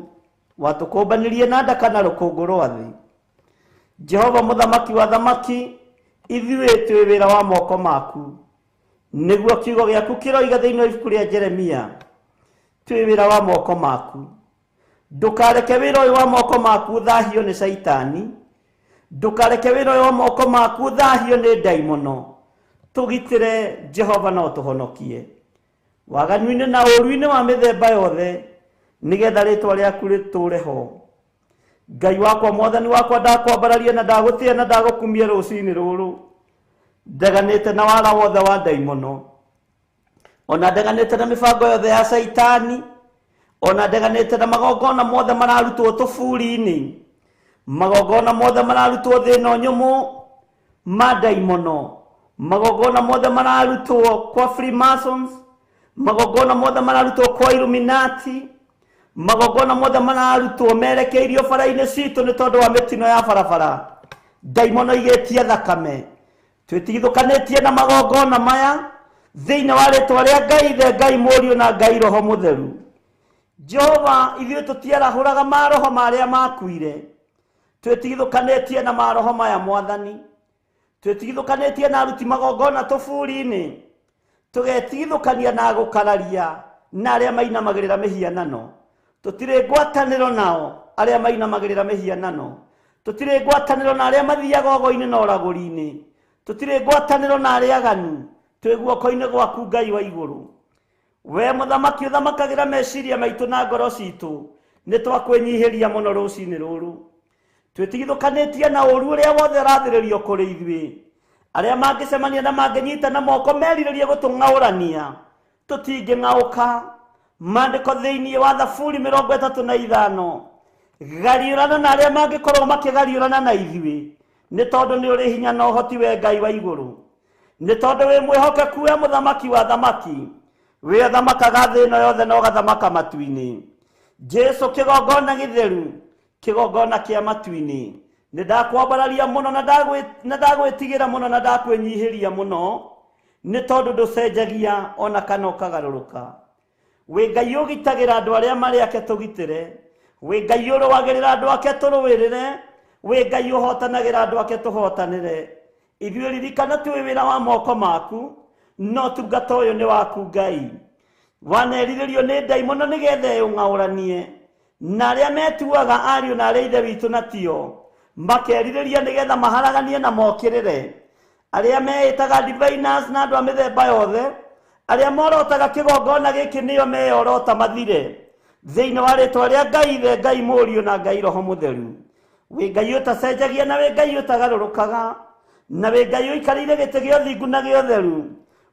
[SPEAKER 4] watũkũmbanirie na ndaka na rũkũngũ rwa thĩ. Jehova mũthamaki wa thamaki, ithuĩ twĩ wĩra wa moko maku. Nĩguo kiugo gĩaku kĩroiga thĩinĩ wa ibuku rĩa Jeremia, twĩ wĩra wa moko maku. Ndũkareke wĩra ũyũ wa moko maku ũthahio nĩ Caitani. Ndũkareke wĩra ũyũ wa moko maku ũthahio nĩ ndaimono. Tũgitĩre Jehova na ũtũhonokie waganu-inĩ na ũũru-inĩ wa mĩthemba yothe, nĩgetha rĩtwa rĩaku rĩtũũre ho. Ngai wakwa mwathani wakwa, ndakwambararia na ndagũtĩĩa na ndagũkumia rũcinĩ rũrũ. Ndeganĩte na wara wothe wa ndaimono, ona ndeganĩte na mĩbango yothe ya Caitani, ona ndeganĩte na magongona mothe mararutwo tũburi-inĩ, magongona mothe mararutwo thĩ ĩno nyũmũ ma ndaimono, magongona mothe mararutwo kwa Freemasons, magongona mothe mararutwo kwa Illuminati, magongona mothe mararutwo merekeirio bara-inĩ citũ nĩ tondũ wa mĩtino ya barabara. Ndaimono igĩtie thakame. Twĩtigithũkanĩtie na magongona maya thĩinĩ wa rĩtwa rĩa Ngai Ithe, Ngai Mũriũ na Ngai Roho Mũtheru. Jehova, ithuĩ tũtiarahũraga maroho marĩa makuire. Twĩtigithũkanĩtie na maroho maya mwathani. Twĩtigithũkanĩtie na aruti magongona tũburi-inĩ. Tũgetigithũkania na gũkararia na arĩa mainamagĩrĩra mĩhianano. Tũtirĩ ngwatanĩro nao arĩa mainamagĩrĩra mĩhianano. Tũtirĩ ngwatanĩro na arĩa mathiaga ogo-inĩ na ũragũri-inĩ. Tũtirĩ ngwatanĩro na arĩa aganu. Twĩ guoko-inĩ gwaku Ngai wa igũrũ. We mũthamaki ũthamakagĩra meciria maitũ na ngoro citũ, nĩ twakwĩnyihĩria mũno rũcinĩ rũrũ. Twĩtigithũkanĩtie na ũũru ũrĩa wothe ũrathĩrĩrio kũrĩ ithuĩ. Arĩa mangĩcemania na mangĩnyita na moko merirĩrie gũtũng'aũrania, tũtingĩng'aũka. Maandĩko thĩinĩ wa Thaburi 35, gariũrana na arĩa mangĩkorwo makĩgariũrana na ithuĩ, nĩ tondũ nĩ ũrĩ hinya na ũhoti we Ngai wa igũrũ. Nĩ tondũ wĩ mwĩhokeku we mũthamaki wa thamaki, we ũthamakaga thĩ ĩno yothe na ũgathamaka matu-inĩ. Jesu kĩgongona gĩtheru, kĩgongona kĩa matu-inĩ, nĩ ndakwambararia mũno na ndagwĩtigĩra mũno na ndakwĩnyihĩria mũno, nĩ tondũ ndũcenjagia ona kana ũkagarũrũka. Wĩ Ngai ũgitagĩra andũ arĩa marĩ ake tũgitĩre, wĩ Ngai ũrũagĩrĩra andũ ake tũrũĩrĩre, wĩ Ngai ũhotanagĩra andũ ake tũhotanĩre. Ithuĩ ririkana twĩ wĩra wa moko maku, no tungata ũyũ nĩ waku Ngai. Wanerirĩrio nĩ ndaimono nĩgetha ĩũng'aũranie na arĩa metuaga ariũ na arĩa ithe witũ na tio, makerirĩria nĩgetha maharaganie na mokĩrĩre. Arĩa meĩtaga diviners na andũ a mĩthemba yothe, arĩa morotaga kĩgongona gĩkĩ nĩo meyorota mathire thĩinĩ wa rĩtwa rĩa Ngai Ithe, Ngai Mũriũ na Ngai Roho Mũtheru. Wĩ Ngai ũtacenjagia na wĩ Ngai ũtagarũrũkaga, na wĩ Ngai ũikarĩire gĩtĩ gĩa ũthingu na gĩa ũtheru.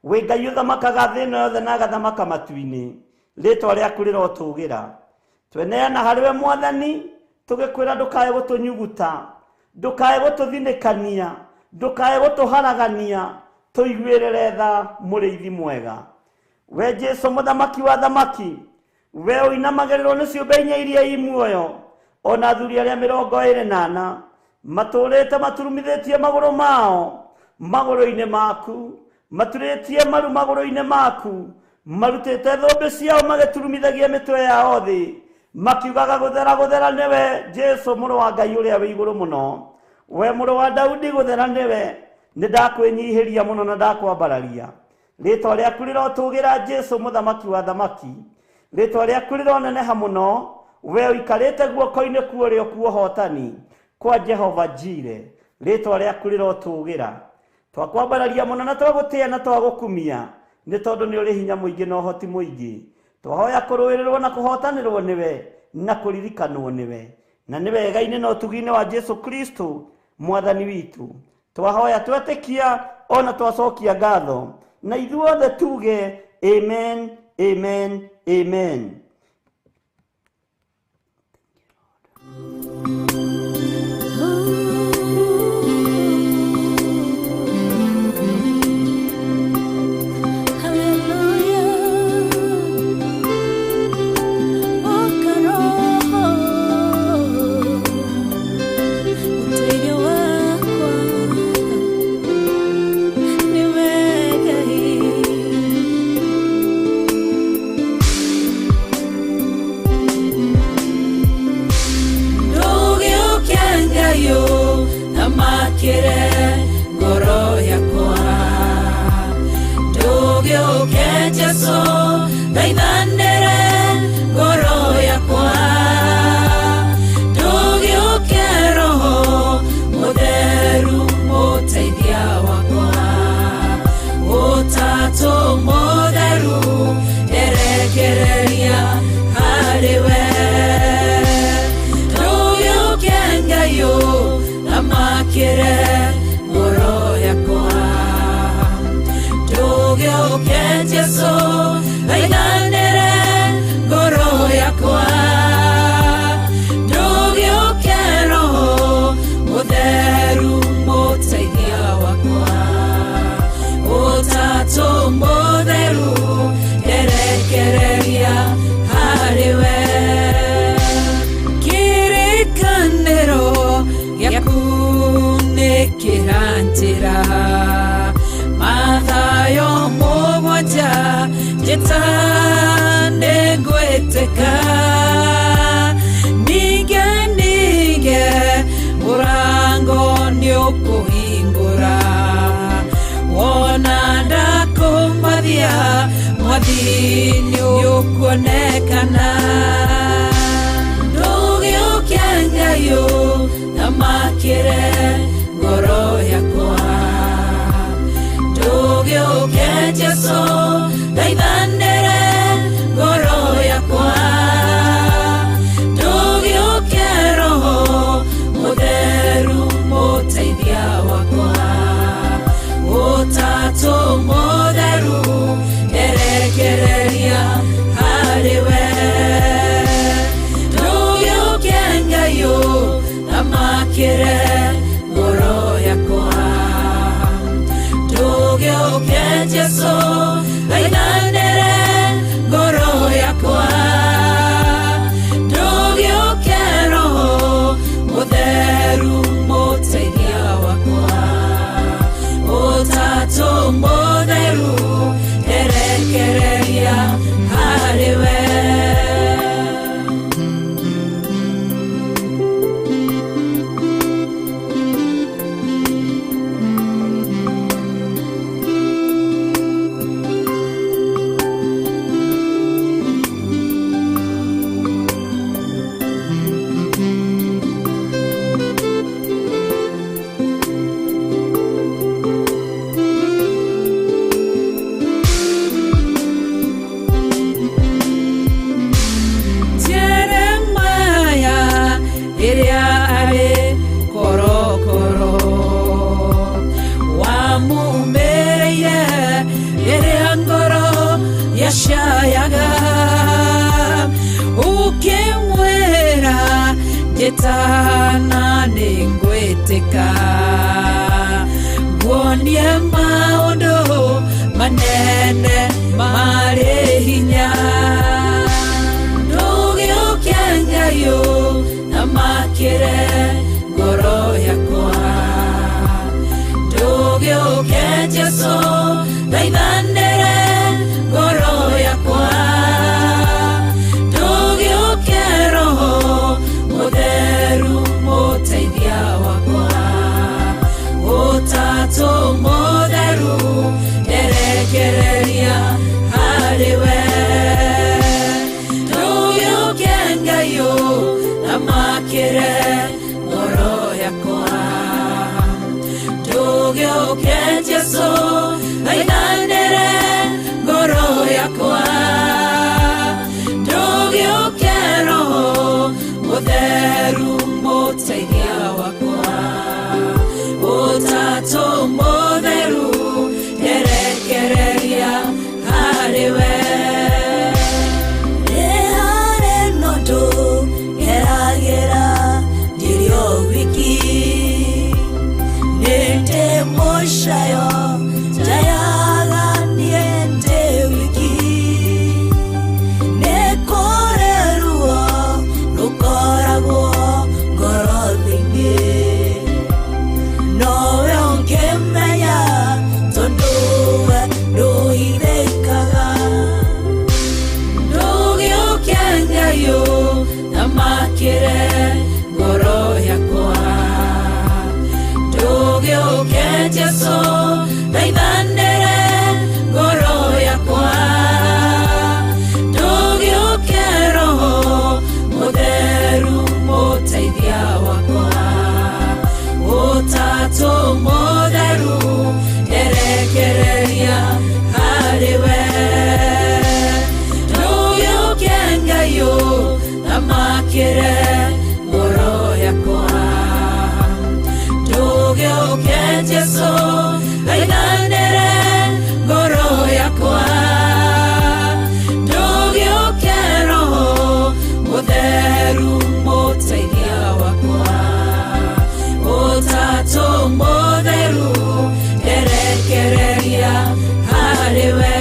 [SPEAKER 4] Wĩ Ngai ũthamakaga thĩ ĩno yothe na agathamaka matu-inĩ. Rĩtwa rĩaku rĩrotũgĩra. Tweneana harĩ we mwathani, tũgĩkwĩra ndũkae gũtũnyuguta, ndũkae gũtũthinĩkania, ndũkae gũtũharagania, tũiguĩrĩre tha mũrĩithi mwega. We Jesu mũthamaki wa thamaki, we ũinamagĩrĩrwo nĩ ciũmbe inya iria i muoyo, ona athuri arĩa 24 matũrĩte maturumithĩtie magũrũ mao magũrũ-inĩ maku, maturĩtie maru magũrũ-inĩ maku, marutĩte thũmbĩ ciao magĩturumithagia mĩtwe yao thĩ, makiugaga gũthera gũthera nĩwe Jesu mũrũ wa Ngai ũrĩa wĩ igũrũ mũno. We mũrũ wa Daudi gũthera nĩwe, nĩ ndakwĩnyihĩria mũno na ndakwambararia. Rĩtwa rĩaku rĩrotũgĩra Jesu mũthamaki wa thamaki. Rĩtwa rĩaku rĩroneneha mũno, we ũikarĩte guoko-inĩ kwa ũrĩo kwa ũhotani kwa Jehova Jire. Rĩtwa rĩaku rĩrotũgĩra. Twakwambararia mũno na twagũtĩĩa na twagũkumia, nĩ tondũ nĩ ũrĩ hinya mũingĩ na ũhoti mũingĩ. Twahoya kũrũĩrĩrwo na kũhotanĩrwo nĩwe na kũririkanwo nĩwe, na nĩ wega-inĩ na ũtugi-inĩ wa Jesu Kristo mwathani witũ. Twahoya twetĩkia ona twacokia ngatho, na ithuothe tuge amen, amen, amen.
[SPEAKER 6] Thamakĩre ngoro yakwa, ndũgĩũke Jesũ, thaithanĩre ngoro yakwa, ndũgĩũke Roho Mũtheru mũteithia wakwa, Ũtatũ Mũtheru nderekereria harĩ we, ndũgĩũke Ngai thamakĩre ngoro yakwa, ndũgĩũke Jesũ, thaithanĩre ngoro yakwa, ndũgĩũke Roho Mũtheru mũteithia wakwa, Ũtatũ Mũtheru nderekereria harĩ we. Kĩrĩkanĩro gĩaku nĩ kĩranjĩra, Mathayo mũgwanja njĩta nĩngwĩtĩka, ninge ninge mũrango nĩũkũhingũra, wona ndakũmathia mwathi nĩũkuonekana. Ndũgĩũke Ngai thamakĩre ngoro yakwa, ndũgĩũke Jesũ, thaithanĩre ngoro yakwa, ndũgĩũke Roho Mũtheru mũteithia wakwa, Ũtatũ Mũtheru nderekereria harĩ we. Ndũgĩũke Ngai thamakĩre ngoro yakwa, ndũgĩũke Jesũ, thaithanĩre ngoro yakwa, ndũgĩũke Roho Mũtheru mũteithia wakwa, Ũtatũ Mũtheru nderekereria harĩ we. Jeremaya ĩrĩa arĩ korokoro wamumĩrĩire rĩrĩa ngoro yacayaga, ũkĩmwĩra njĩtana nĩngwĩtĩka, nguonie maũndũ manene marĩ hinya. Ndũgĩũke Ngai thamakĩre ngoro yakwa, ndũgĩũke Jesũ, thaithanĩre ngoro yakwa, ndũgĩũke Roho Mũtheru mũteithia wakwa, Nderekereria harĩ we. Ndũgĩũke Ngai ũthamakĩre ngoro yakwa. Ndũgĩũke Jesũ thaithanĩre ngoro yakwa. Ndũgĩũke Roho Mũtheru mũteithia wakwa. Ũtatũ Mũtheru nderekereria harĩ we.
[SPEAKER 8] Nĩ harĩ na ũndũ ngeragĩra ndĩrĩ o wiki. Nĩ ndĩ mũcayo njayaga niĩ ndĩ wiki. Nĩ kũrĩ ruo rũkoragwo ngoro thĩinĩ. Nowe ũngĩmenya tondũ we ndũhithĩkaga.
[SPEAKER 6] Ndũgĩũke Ngai ũthamakĩre ngoro yakwa. Ndũgĩũke Jesũ thaithanĩre ngoro yakwa. Ndũgĩũke Roho Mũtheru mũteithia wakwa. Ũtatũ Mũtheru nderekereria harĩ we. Ndũgĩũke Ngai ũthamakĩre ngoro yakwa. Ndũgĩũke Jesũ thaithanĩre ngoro yakwa. Ndũgĩũke Roho Mũtheru mũteithia wakwa. Ũtatũ Mũtheru nderekereria harĩ we.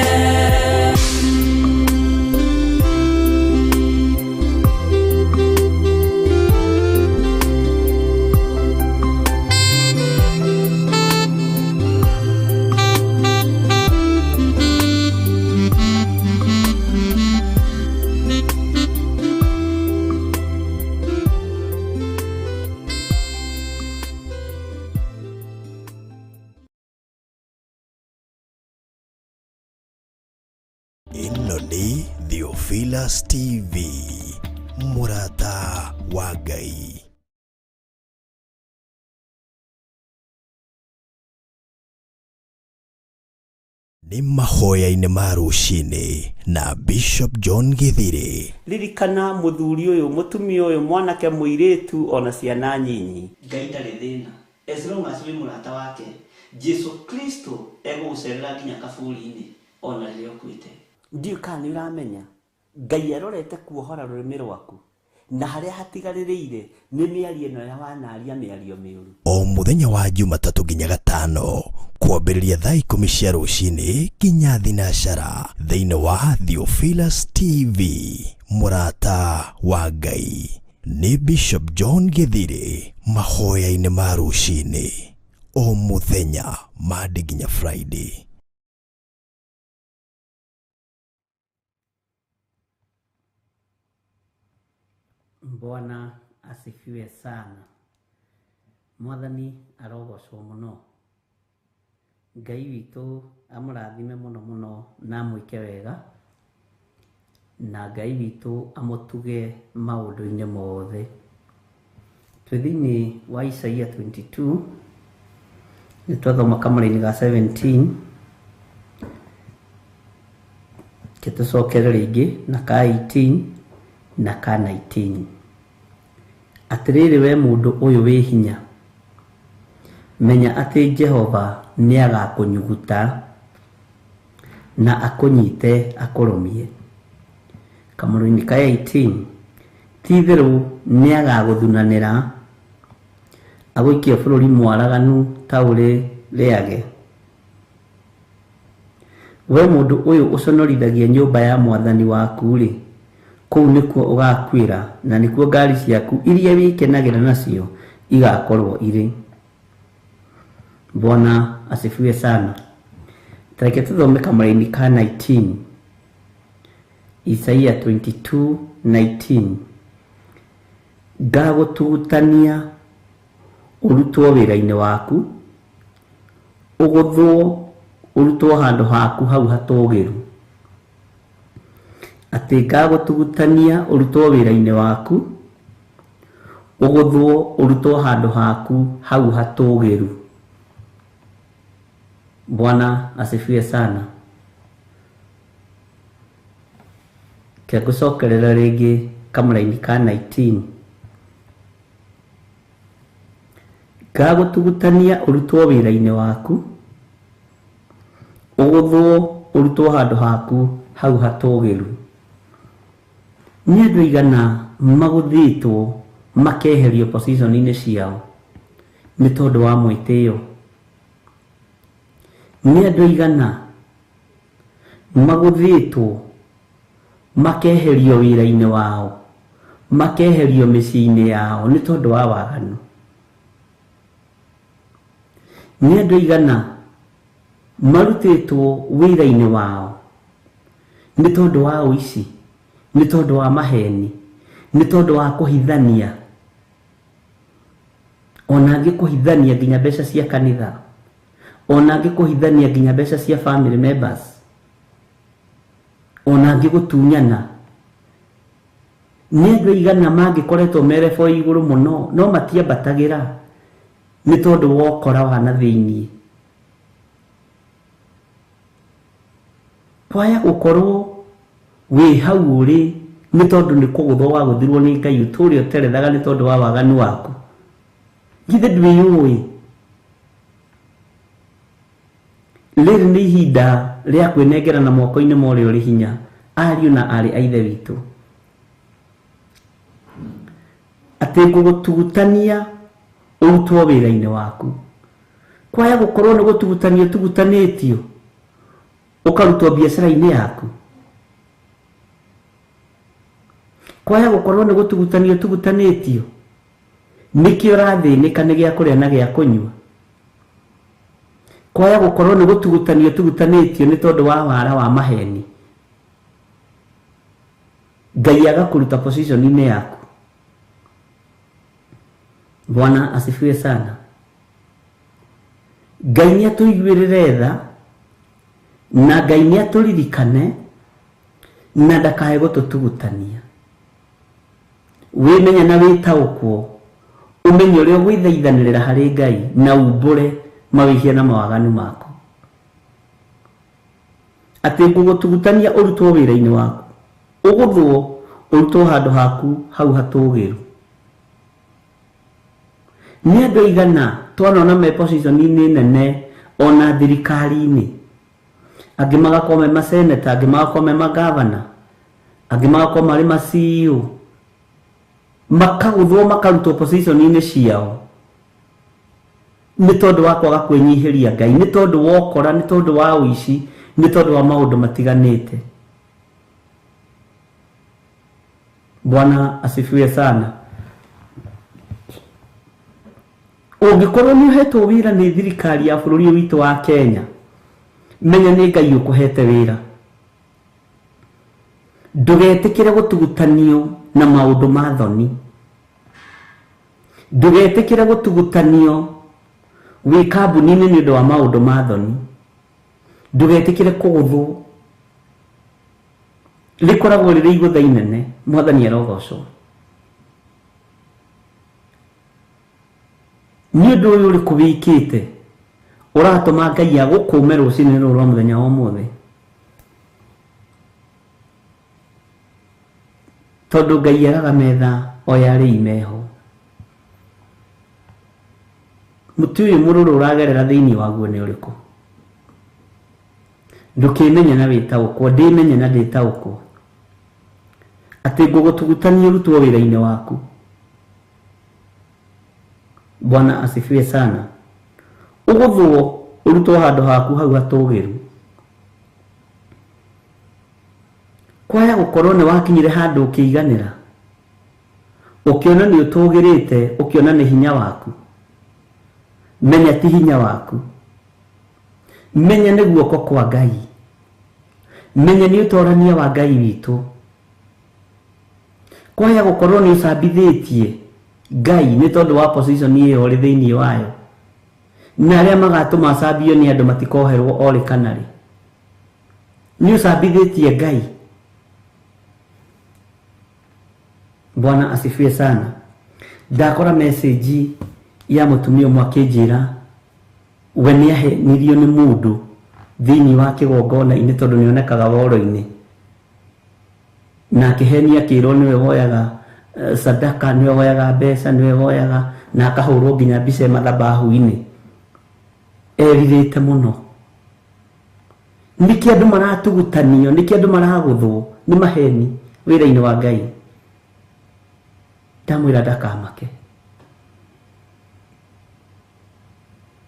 [SPEAKER 2] Ĩno nĩ Theophilus TV, mũrata wa Ngai. Nĩ mahoya-inĩ ma rũcinĩ na Bishop John Githiri.
[SPEAKER 4] Ririkana mũthuri ũyũ, mũtumia ũyũ, mwanake, mũirĩtu ona ciana nyinyi. Ngai ndarĩ thĩna as long as wĩ mũrata wake. Jesu Kristo egũgũcerera nginya kaburi-inĩ ona rĩrĩa ũkuĩte. Ndiũĩ kana nĩ ũramenya Ngai arorete kuohora rũrĩmĩ rwaku na harĩa hatigarĩrĩire nĩ mĩario ĩno ya wanaria mĩario mĩũru.
[SPEAKER 2] O mũthenya wa Jumatatũ nginya Gatano kwambĩrĩria thaa 10 cia rũcinĩ nginya thinacara thĩinĩ wa Theophilus TV, mũrata wa Ngai. Nĩ Bishop John Githiri mahoya-inĩ ma rũcinĩ o mũthenya Monday nginya Friday.
[SPEAKER 3] Bwana asifiwe sana. Mwathani arogocwo mũno. Ngai witũ amũrathime mũno mũno na amwĩke wega, na Ngai witũ amũtuge maũndũ-inĩ mothe. Twĩ thĩinĩ wa Isaia 22, nĩ twathoma kamũra-inĩ ga 17, ke tũcokere rĩngĩ na ka 18 na ka 19. Atĩrĩrĩ we mũndũ ũyũ wĩ hinya, menya atĩ Jehova nĩ agakũnyuguta na akũnyite akũrũmie. Kamũra-inĩ ka 18, ti-itherũ nĩ agagũthunanĩra agũikie bũrũri mwaraganu ta ũrĩ rĩage. We mũndũ ũyũ ũconorithagia nyũmba ya mwathani waku-rĩ, kũu nĩkuo ũgakuĩra na nĩkuo ngari ciaku iria wĩkenagĩra nacio igakorwo irĩ. Bwana asifiwe sana. Tareke tũthome kamũra-inĩ ka 19, Isaia 22:19. Ngagũtugutania ũrutwo wĩra-inĩ waku, ũgũthwo Ũrutwo handũ haku hau hatũũgĩru. Atĩ ngagũtugutania ũrutwo wĩra-inĩ waku, ũgũthwo ũrutwo handũ haku hau hatũũgĩru. Bwana asifiwe sana. Kegũcokerera rĩngĩ kamũraini ka 19. Ngagũtugutania ũrutwo wĩra-inĩ waku, ũgũthwo ũrutwo handũ haku hau hatũũgĩru. Nĩ andũ aigana magũthĩtwo makeherio position-inĩ ciao nĩ tondũ wa mwĩtĩo? Nĩ andũ aigana magũthĩtwo makeherio wĩra-inĩ wao, makeherio mĩciĩ-inĩ yao nĩ tondũ wa waganu? Nĩ andũ aigana marutĩtwo wĩra-inĩ wao nĩ tondũ wa ũici, nĩ tondũ wa maheni, nĩ tondũ wa kũhithania, ona angĩ kũhithania nginya mbeca cia kanitha, ona angĩ kũhithania nginya mbeca cia family members, ona angĩ gũtunyana. Nĩ andũ aigana mangĩkoretwo merebo igũrũ mũno no matiambatagĩra nĩ tondũ wa ũkora wa na thĩiniĩ. Kwaya gũkorwo wĩ hau ũrĩ nĩ tondũ nĩ kũgũthwo wagũthirwo nĩ Ngai ũtũũre ũterethaga nĩ tondũ wa waganu waku. Githĩ ndwĩyũĩ? Rĩrĩ nĩ ihinda rĩa kwĩnengera na moko-inĩ ma ũrĩa ũrĩ hinya, ariũ na aarĩ a Ithe witũ. Atĩ ngũgũtugutania ũrutwo wĩra-inĩ waku. Kwaya gũkorwo nĩ gũtugutanio ũtugutanĩtio ũkarutwo biacara-inĩ yaku. Kwaya gũkorwo nĩ gũtugutanio ũtugutanĩtio nĩkĩo ũrathĩnĩka nĩ gĩa kũrĩa na gĩa kũnyua. Kwaya gũkorwo nĩ gũtugutanio ũtugutanĩtio nĩ tondũ wa wara wa maheni, Ngai agakũruta position-inĩ yaku. Bwana asifiwe sana. Ngai nĩ atũiguĩrĩre tha na Ngai nĩ atũririkane na ndakae gũtũtugutania. Wĩmenye na wĩtaũkwo, ũmenye ũrĩa ũgwĩthaithanĩrĩra harĩ Ngai na umbũre mawĩhia na mawaganu maku. Atĩ ngũgũtugutania ũrutwo wĩra-inĩ waku, ũgũthwo ũrutwo handũ haku hau hatũũgĩru. Nĩ andũ aigana twanona me position-inĩ nene ona thirikari-inĩ, angĩ magakorwo me maseneta, angĩ magakorwo me magavana, angĩ magakorwo marĩ ma CEO, makagũthwo makarutwo position-inĩ ciao nĩ tondũ wa kwaga kwĩnyihĩria Ngai, nĩ tondũ wa ũkora, nĩ tondũ wa ũici, nĩ tondũ wa maũndũ matiganĩte. Bwana asifiwe sana. Ũngĩkorwo nĩ ũhetwo wĩra nĩ thirikari ya bũrũri ũyũ witũ wa Kenya, menya nĩ Ngai ũkũhete wĩra. Ndũgetĩkĩre gũtugutanio na maũndũ ma thoni. Ndũgetĩkĩre gũtugutanio wĩ kambuni-inĩ nĩ ũndũ wa maũndũ ma thoni. Ndũgetĩkĩre kũgũthwo. Rĩkoragwo rĩrĩ igũtha inene. Mwathani arogocwo. Nĩ ũndũ ũyũ ũrĩkũ wĩkĩte ũratũma Ngai agũkũme rũcinĩ rũrũ rwa mũthenya wa ũmũthĩ? Tondũ Ngai araga metha o yarĩ imeho. Mũtĩ ũyũ mũrũrũ ũragerera thĩinĩ waguo nĩ ũrĩkũ? Ndũkĩmenye na wĩtaũkwo, ndĩmenye na ndĩtaũkwo. Atĩ ngũgũtugutania ũrutwo wĩra-inĩ waku. Bwana asifiwe sana. Ũgũthwo ũrutwo handũ haku hau hatũũgĩru. Kwaya gũkorwo nĩ wakinyire handũ ũkĩiganĩra, ũkĩona nĩ ũtũũgĩrĩte, ũkĩona nĩ hinya waku. Menya ti hinya waku. Menya nĩ guoko kwa Ngai. Menya nĩ ũtorania wa Ngai witũ. Kwaya gũkorwo nĩ ũcambithĩtie Ngai nĩ tondũ wa position ĩyo ũrĩ thĩinĩ wayo. Na arĩa magatũma acambio nĩ andũ matikoherwo orĩ kana rĩ. Nĩ ũcambithĩtie Ngai. Bwana asifiwe sana. Ndakora message ya mũtumia ũmwe akĩnjĩra we nĩahenirio nĩ mũndũ thĩinĩ wa kĩgongona-inĩ tondũ nĩonekaga woro-inĩ, na akĩhenia akĩrwo nĩwe woyaga sadaka, nĩwe woyaga mbeca, nĩwe woyaga, na akahũrwo nginya mbica mathabahu-inĩ. Erirĩte mũno. Nĩkĩ andũ maratugutanio, nĩkĩ andũ maragũthwo nĩ maheni wĩra-inĩ wa Ngai? Ndamwĩra ndakamake.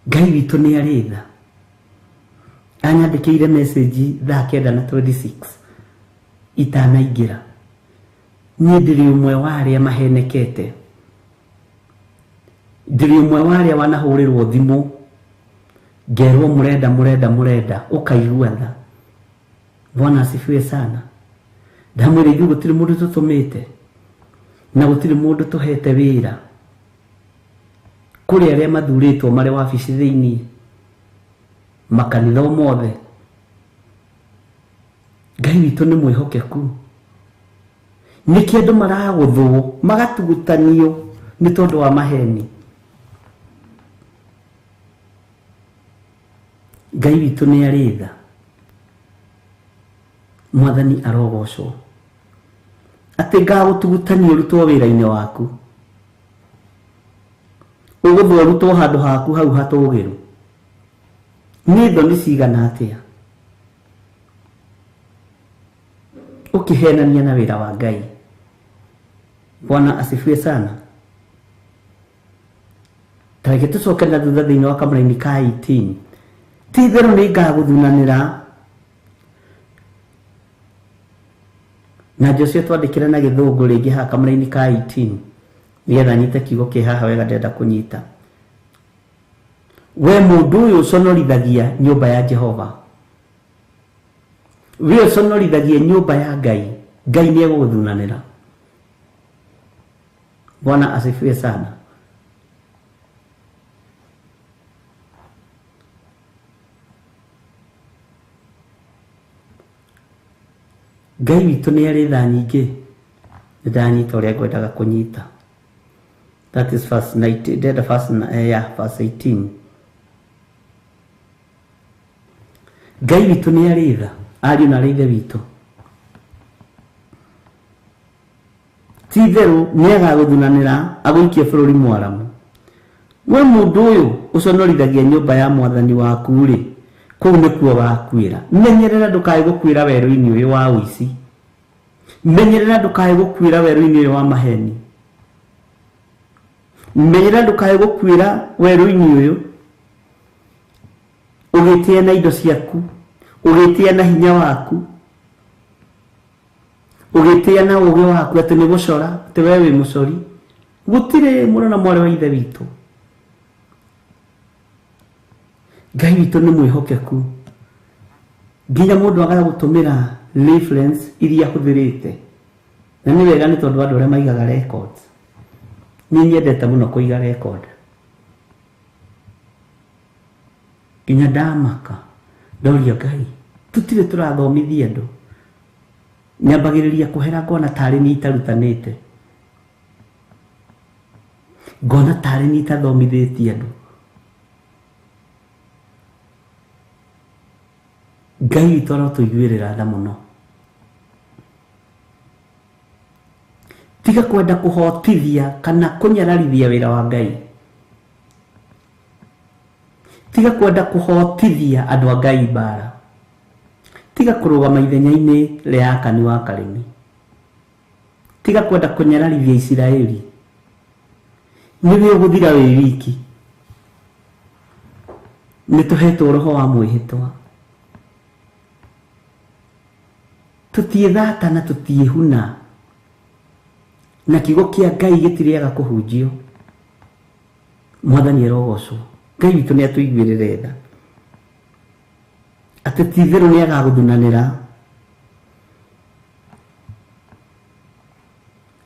[SPEAKER 3] Ngai witũ nĩ arĩ tha. Anyandĩkĩire message thaa 9:26 itanaingĩra. Niĩ ndĩrĩ ũmwe wa arĩa mahenekete, ndĩrĩ ũmwe wa arĩa wanahũrĩrwo thimũ ngerwo mũrenda mũrenda mũrenda, ũkaigua tha. Bwana asifiwe sana. Ndamwĩra ithuĩ gũtirĩ mũndũ tũtũmĩte na gũtirĩ mũndũ tũhete wĩra. Kũrĩ arĩa mathurĩtwo marĩ wabici thĩinĩ makanitha mothe. Ngai witũ nĩ mwĩhokeku. Nĩkĩ andũ maragũthwo magatugutanio nĩ tondũ wa maheni? Ngai witũ nĩ arĩ tha. Mwathani arogocwo. Atĩ ngagũtugutania ũrutwo wĩra-inĩ waku, ũgũthwo ũrutwo handũ haku hau hatũgĩru. Nĩ thoni cigana atĩa ũkĩhenania na wĩra wa Ngai? Bwana asifiwe sana. Tareke tũcoke na thutha thĩinĩ wa kamũraini ka 18. Ti itherũ nĩ ngagũthunanĩra. Na Joshua twandĩkĩre na gĩthũngũ rĩngĩ haha kamũraini ka 18 nĩgetha nyite kiugo kĩ haha wega ndĩrenda kũnyita. We mũndũ ũyũ ũconorithagia nyũmba ya Jehova, we ũconorithagia nyũmba ya Ngai, Ngai nĩ egũgũthunanĩra. Bwana asifiwe sana. Ngai witũ nĩ arĩ tha nyingĩ. Nĩ ndanyita ũrĩa ngwendaga kũnyita. That is verse 19, ndĩrenda verse, yeah, verse 18. Ngai witũ nĩ arĩ tha, ariũ na arĩ ithe witũ. Ti itherũ nĩ agagũthunanĩra agũikie bũrũri mwaramu. We mũndũ ũyũ ũconorithagia nyũmba ya mwathani waku rĩ, kũu nĩkuo wakuĩra. Menyerera ndũkae gũkuĩra werũ-inĩ ũyũ wa ũici. Menyerera ndũkae gũkuĩra werũ-inĩ ũyũ wa maheni. Menyerera ndũkae gũkuĩra werũ-inĩ ũyũ ũgĩtĩa na indo ciaku, ũgĩtĩa na hinya waku, ũgĩtĩa na ũgĩ waku atĩ nĩ gũcora, atĩ we wĩ mũcori. Gũtirĩ mũrũ na mwarĩ wa ithe witũ. Ngai witũ nĩ mwĩhokeku. Nginya mũndũ agaga gũtũmĩra reference iria ahũthĩrĩte. Na nĩ wega nĩ tondũ andũ arĩa maigaga records. Niĩ nyendete mũno kũiga record. Nginya ndamaka ndoria Ngai, tũtirĩ tũrathomithia andũ. Nyambagĩrĩria kũhera ngona tarĩ niĩ itarutanĩte, ngona tarĩ niĩ itathomithĩtie andũ. Ngai witũ arotũiguĩrĩra tha mũno. Tiga kwenda kũhotithia kana kũnyararithia wĩra wa Ngai. Tiga kwenda kũhotithia andũ a Ngai mbara. Tiga kũrũgama ithenya-inĩ rĩa Akani wa Karĩmi. Tiga kwenda kũnyararithia Isiraeli. Nĩwe ũgũthira wĩ wiki. Nĩ tũhetwo roho wa mwĩhĩtwa. Tũtiĩthata na tũtiĩhuna. Na kiugo kĩa Ngai gĩtirĩaga kũhunjio. Mwathani arogocwo. Ngai witũ nĩ atũiguĩrĩre tha. Atĩ ti itherũ nĩ agagũthunanĩra.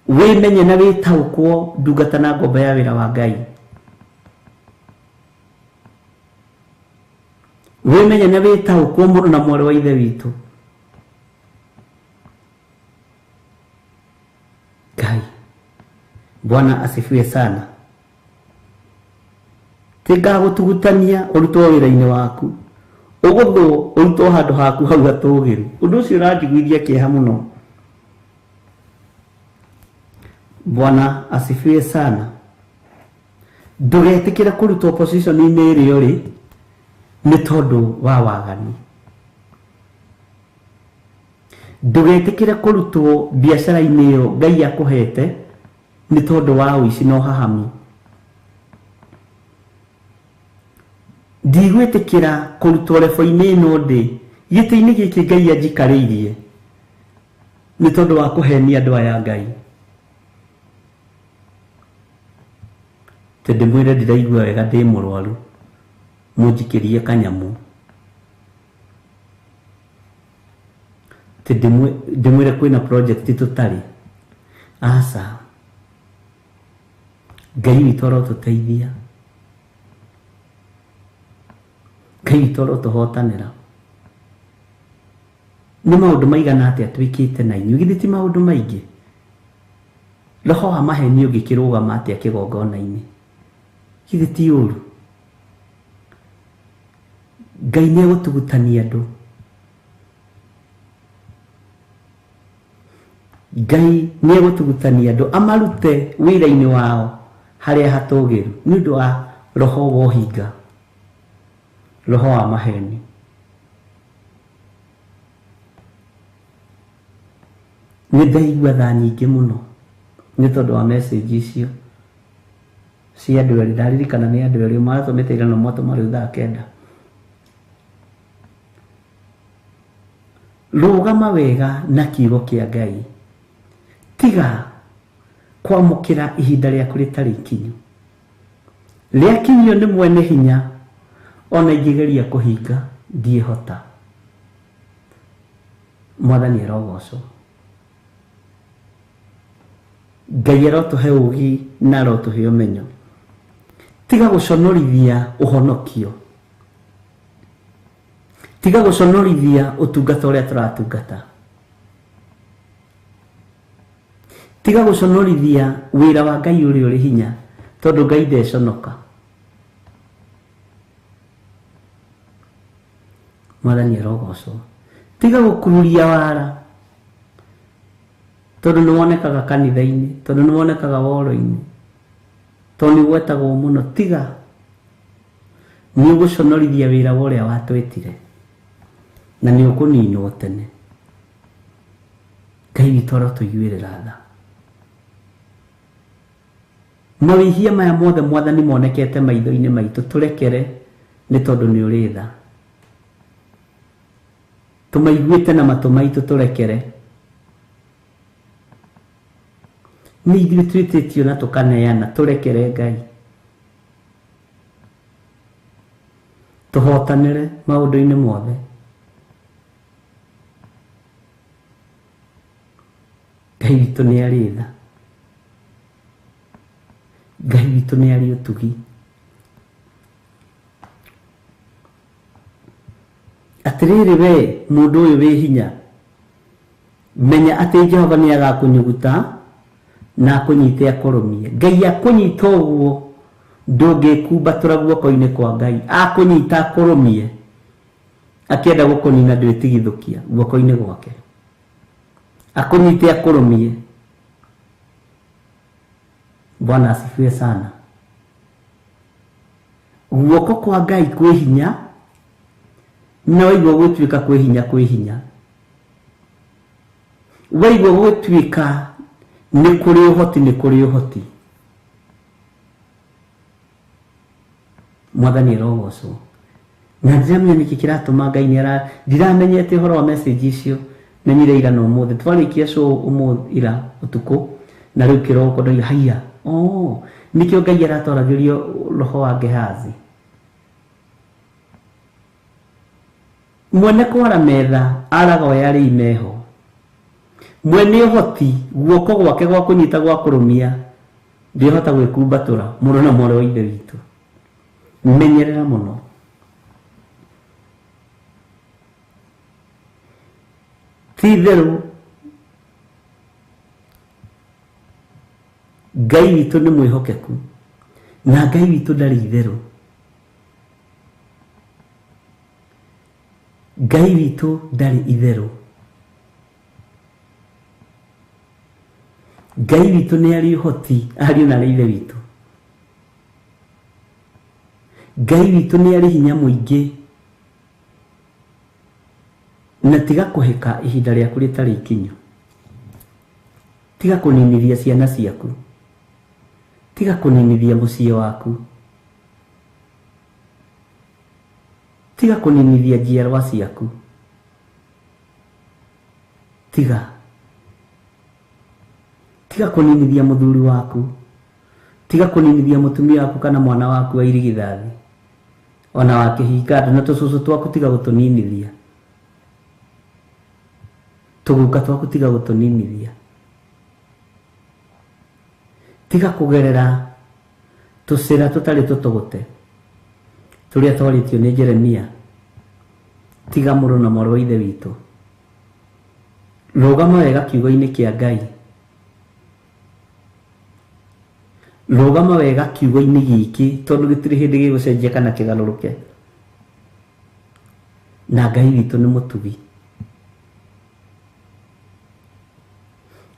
[SPEAKER 3] Wĩmenye na wĩtaũkwo ndungata na ngombo ya wĩra wa Ngai. Wĩmenye na wĩtaũkwo mũno na mwarĩ wa ithe witũ. Ngai, Bwana asifiwe sana. Tingagũtugutania ũrutwo wĩra-inĩ waku, ũgũthwo ũrutwo handũ haku hau hatũũgĩru. Ũndũ ũcio ũranjiguithia kĩeha mũno. Bwana asifiwe sana. Ndũgetĩkĩre kũrutwo position-inĩ ĩrĩa ũrĩ nĩ tondũ wa waganu. Ndũgetĩkĩre kũrutwo biacara-inĩ ĩyo Ngai akũhete nĩ tondũ wa ũici na ũhahami. Ndigwĩtĩkĩra kũrutwo rebo-inĩ ĩno ndĩ gĩtĩ-inĩ gĩkĩ Ngai anjikarĩirie nĩ tondũ wa kũhenia andũ aya Ngai. Tondũ ndĩmwĩre ndĩraigua wega ndĩ mũrwaru, mũnjikĩrie kanyamũ. Ndĩmwĩre kwĩna project tũtarĩ. Aca, Ngai witũ arotũteithia, Ngai witũ arotũhotanĩra. Nĩ maũndũ maigana atĩa twĩkĩte na inyuĩ? Githĩ ti maũndũ maingĩ? Roho wa maheni ũngĩkĩrũgama atĩa kĩgongona-inĩ? Githĩ ti ũru? Ngai nĩ egũtugutania andũ. Ngai nĩ egũtugutania andũ amarute wĩra-inĩ wao harĩa hatũũgĩru nĩ ũndũ wa roho wa ũhinga, roho wa maheni. Nĩ ndaigua tha nyingĩ mũno nĩ tondũ wa message icio cia andũ erĩ. Ndaririkana nĩ andũ erĩ maratũmĩte ira na mwatũma rĩu thaa 9. Rũgama wega na kiugo kĩa Ngai. Tiga kwamũkĩra ihinda rĩaku rĩtarĩ ikinyu. Rĩakinyio nĩ mwene hinya, ona ingĩgeria kũhinga ndiĩhota. Mwathani arogocwo. Ngai arotũhe ũũgĩ na arotũhe ũmenyo. Tiga gũconorithia ũhonokio. Tiga gũconorithia ũtungata ũrĩa tũratungata. Tiga gũconorithia wĩra wa Ngai ũrĩa ũrĩ hinya, tondũ Ngai ndeconoka. Mwathani arogocwo. Tiga gũkururia wara, tondũ nĩ wonekaga kanitha-inĩ, tondũ nĩ wonekaga woro-inĩ, tondũ nĩ gwetagwo mũno. Tiga, nĩ ũgũconorithia wĩra wa ũrĩa watwĩtire na nĩ ũkũninwo tene. Ngai witũ arotũiguĩrĩra tha. Mawĩhia maya mothe Mwathani monekete maitho-inĩ maitũ, tũrekere nĩ tondũ nĩ ũrĩ tha. Tũmaiguĩte na matũ maitũ, tũrekere. Nĩ ithuĩ twĩtĩtio na tũkaneana, tũrekere Ngai. Tũhotanĩre maũndũ-inĩ mothe. Ngai witũ nĩ arĩ tha. Ngai witũ nĩ arĩ ũtugi. Atĩrĩrĩ we mũndũ ũyũ wĩ hinya, menya atĩ Jehova nĩ agakũnyuguta na akũnyite akũrũmie. Ngai akũnyita ũguo ndũngĩkumbatũra guoko-inĩ kwa Ngai. Akũnyita akũrũmie, akĩenda gũkũnina ndwĩtigithũkia guoko-inĩ gwake. Akũnyite akũrũmie. Bwana asifiwe sana. Guoko kwa Ngai kwĩ hinya, na waigua gwĩtuĩka kwĩ hinya, kwĩ hinya. Waigua gwĩtuĩka nĩ kũrĩ ũhoti, nĩ kũrĩ ũhoti. Mwathani arogocwo. Na ndiramenya nĩkĩ kĩratũma Ngai nĩ ara, ndiramenyete ũhoro wa message icio, menyire ira na ũmũthĩ. Twarĩkia show ũmũthĩ ira ũtukũ, na rĩu kĩroko ndoiga haiya. Oh, nĩkĩo Ngai aratwaragĩrio roho wa Gehazi. Mwene kwara metha araga oya arĩ imeho. Mwene ũhoti guoko gwake gwa kũnyita gwa kũrũmia ndĩhota gwĩkumbatũra mũno na mwarĩ wa ithe witũ. Menyerera mũno.
[SPEAKER 4] Ti itherũ Ngai witũ nĩ mwĩhokeku na Ngai witũ ndarĩ itherũ. Ngai witũ ndarĩ itherũ. Ngai witũ nĩ arĩ ũhoti, ariũ na arĩ ithe witũ. Ngai witũ nĩ arĩ hinya mũingĩ. Na tiga kũhĩka ihinda rĩaku rĩtarĩ ikinyu. Tiga kũninithia ciana ciaku. Tiga kũninithia mũciĩ waku. Tiga kũninithia njiarwa ciaku. Tiga. Tiga kũninithia mũthuri waku. Tiga kũninithia mũtumia waku kana mwana waku wa irigithathi. Ona wa kĩhinga na tũcũcũ twaku tiga gũtũninithia. Tũguka twaku tiga gũtũninithia. Tiga kũgerera tũcĩra tũtarĩ tũtũgũte tũrĩa twarĩtio nĩ Jeremia. Tiga mũrũ na mwarĩ wa ithe witũ. Rũgama wega kiugo-inĩ kĩa Ngai. Rũgama wega kiugo-inĩ gĩkĩ tondũ gĩtirĩ hĩndĩ gĩgũcenjia kana kĩgarũrũke. Na Ngai witũ nĩ mũtugi.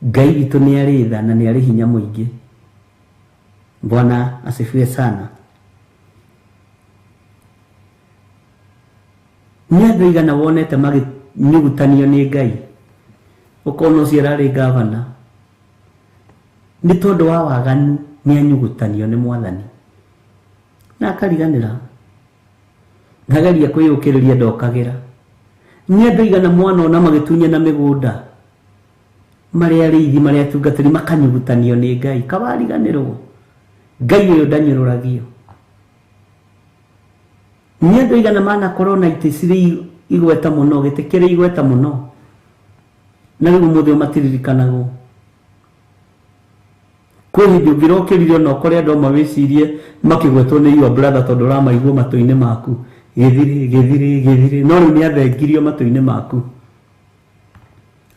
[SPEAKER 4] Ngai witũ nĩ arĩ tha na nĩ arĩ hinya mũingĩ. Bwana asifiwe sana. Nĩ andũ aigana wonete magĩnyugutanio nĩ Ngai, ũkona ũcio ararĩ gavana nĩ tondũ wa waganu nĩ anyugutanio nĩ Mwathani na akariganĩra, ndageria kwĩyũkĩrĩria ndokagĩra. Nĩ andũ aigana mwanona magĩtunyana mĩgũnda marĩa arĩithi marĩa atungatĩri makanyugutanio nĩ Ngai, kawariganĩrwo Ngai ũyũ ndanyũrũragio. Nĩ andũ aigana manakorwo na itĩ cirĩ igweta mũno, gĩtĩ kĩrĩ igweta mũno, na rĩu ũmũthĩ matiririkanagwo. Kwĩ hĩndĩ ũngĩrokĩrire ona ũkore andũ amwe wĩcirie makĩgwetwo nĩ your brother tondũ ũramaigua matũ-inĩ maku, gĩthirĩ gĩthirĩ gĩthirĩ, no rĩu nĩ athengirio matũ-inĩ maku,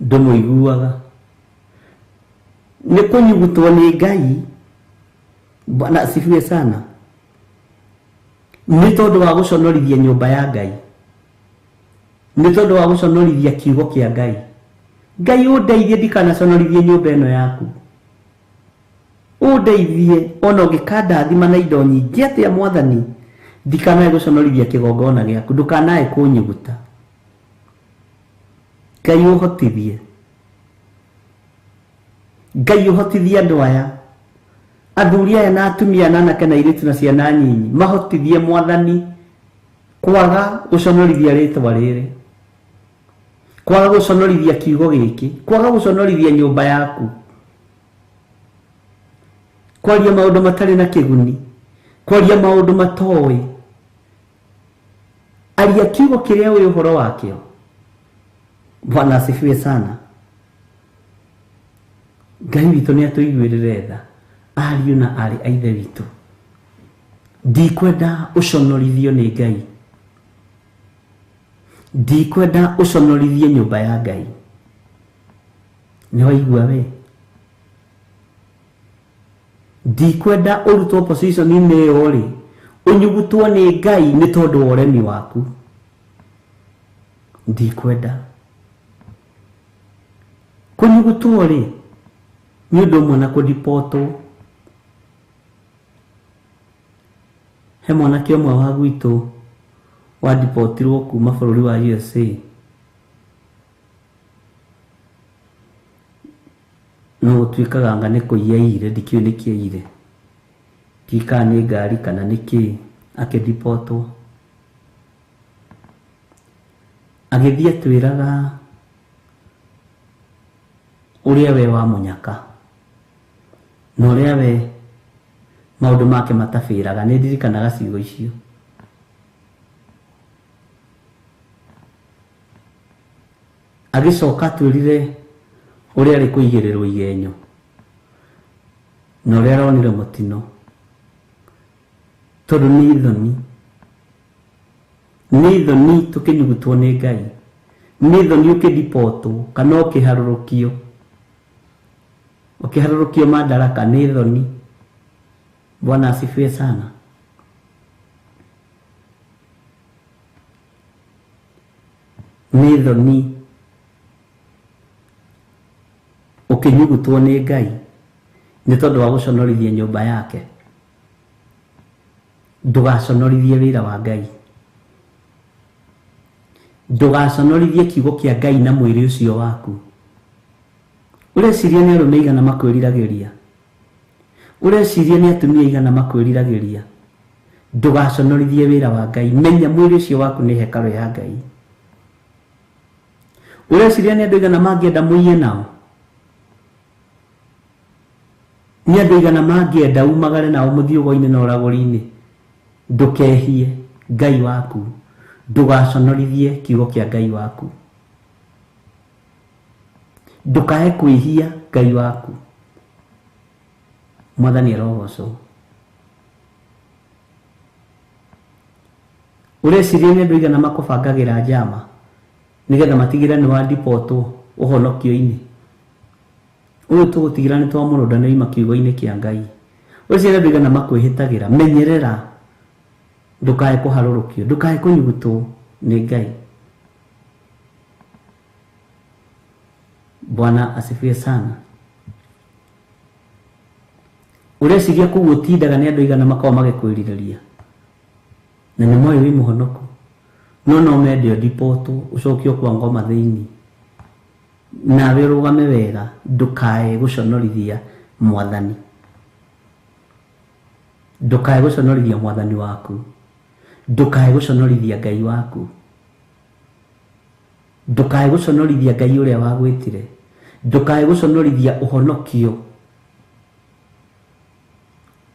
[SPEAKER 4] ndũmũiguaga. Nĩ kũnyugutwo nĩ Ngai. Bwana asifiwe sana. Nĩ tondũ wa gũconorithia nyũmba ya Ngai, nĩ tondũ wa gũconorithia kiugo kĩa Ngai. Ngai ũndeithie ndikanaconorithie nyũmba ĩno yaku. Ũndeithie ona ũngĩkandathima na indo nyingĩ atĩa Mwathani, ndikanae gũconorithia kĩgongona gĩaku, ndũkanae kũnyuguta. Ngai ũhotithie. Ngai ũhotithie andũ aya, athuri aya na atumia na anake na airĩtu na ciana nyinyi, mahotithie Mwathani kwaga gũconorithia rĩtwa rĩrĩ, kwaga gũconorithia kiugo gĩkĩ, kwaga gũconorithia nyũmba yaku, kwaria maũndũ matarĩ na kĩguni, kwaria maũndũ matoĩ. Aria kiugo kĩrĩa ũĩ ũhoro wakĩo. Bwana asifiwe sana. Ngai witũ nĩ atũiguĩrĩre tha, ariũ na aarĩ a ithe witũ. Ndikwenda ũconorithio nĩ Ngai. Ndikwenda ũconorithie nyũmba ya Ngai. Nĩ waigua we? Ndikwenda ũrutwo position-inĩ ĩyo rĩ, ũnyugutwo nĩ Ngai nĩ tondũ wa ũremi waku. Ndikwenda. Kũnyugutwo rĩ, nĩ ũndũ ũmwe na kũndipotwo. He mwanake ũmwe wa gwitũ wandipotirwo kuma bũrũri wa USA. No gũtuĩkaga anga nĩ kũiya aiyire, ndikĩũĩ nĩkĩ aiyire. Ndiũĩ kana nĩ ngari kana nĩ kĩĩ, akĩndipotwo. Agĩthiĩ atwĩraga ũrĩa we wa mũnyaka na ũrĩa we maũndũ make matabĩraga. Nĩ ndirikanaga ciugo icio. Agĩcoka atwĩrire ũrĩa arĩ kũigĩrĩrwo igenyo na ũrĩa aronire mũtino, tondũ nĩ ithoni, nĩ ithoni tũkĩnyugutwo nĩ Ngai,
[SPEAKER 3] Nĩ thoni ũkĩdipotwo kana ũkĩharũrũkio. Ũkĩharũrũkio madaraka nĩ thoni. Bwana asifiwe sana. Nĩ thoni ũkĩnyugutwo nĩ Ngai nĩ tondũ wa gũconorithia nyũmba yake. Ndũgaconorithie wĩra wa Ngai. Ndũgaconorithie kiugo kĩa Ngai na mwĩrĩ ũcio waku. Ũreciria nĩ arũme aigana makwĩriragĩria. Ũreciria nĩ atumia aigana makwĩriragĩria. Ndũgaconorithie wĩra wa Ngai. Menya mwĩrĩ ũcio waku nĩ hekarũ ya Ngai. Ũreciria nĩ andũ aigana mangĩenda mũiye nao. Nĩ andũ aigana mangĩenda umagare nao mũthiũgo-inĩ na ũragũri-inĩ. Ndũkehie Ngai waku. Ndũgaconorithie kiugo kĩa Ngai waku. Ndũkae kwĩhia Ngai waku. Mwathani arogocwo. Ũreciria nĩ andũ aigana makũbangagĩra njama nĩgetha matigĩre nĩ wadipotwo ũhonokio-inĩ. Ũyũ tũgũtigĩra nĩ twamũrũnda nĩ oima kiugo-inĩ kĩa Ngai. Ũreciria nĩ andũ aigana makwĩhĩtagĩra. Menyerera ndũkae kũharũrũkio, ndũkae kũnyugutwo nĩ Ngai. Bwana asifiwe sana. Ũreciria kũu ũtindaga nĩ andũ aigana makoragwo magĩkwĩrirĩria. Na nĩ moĩ wĩ mũhonoku. No no mende ũdipotwo ũcokio kwa ngoma thĩinĩ. Nawe ũrũgame wega ndũkae gũconorithia Mwathani. Ndũkae gũconorithia Mwathani waku. Ndũkae gũconorithia Ngai waku. Ndũkae gũconorithia Ngai ũrĩa wagwĩtire. Ndũkae gũconorithia ũhonokio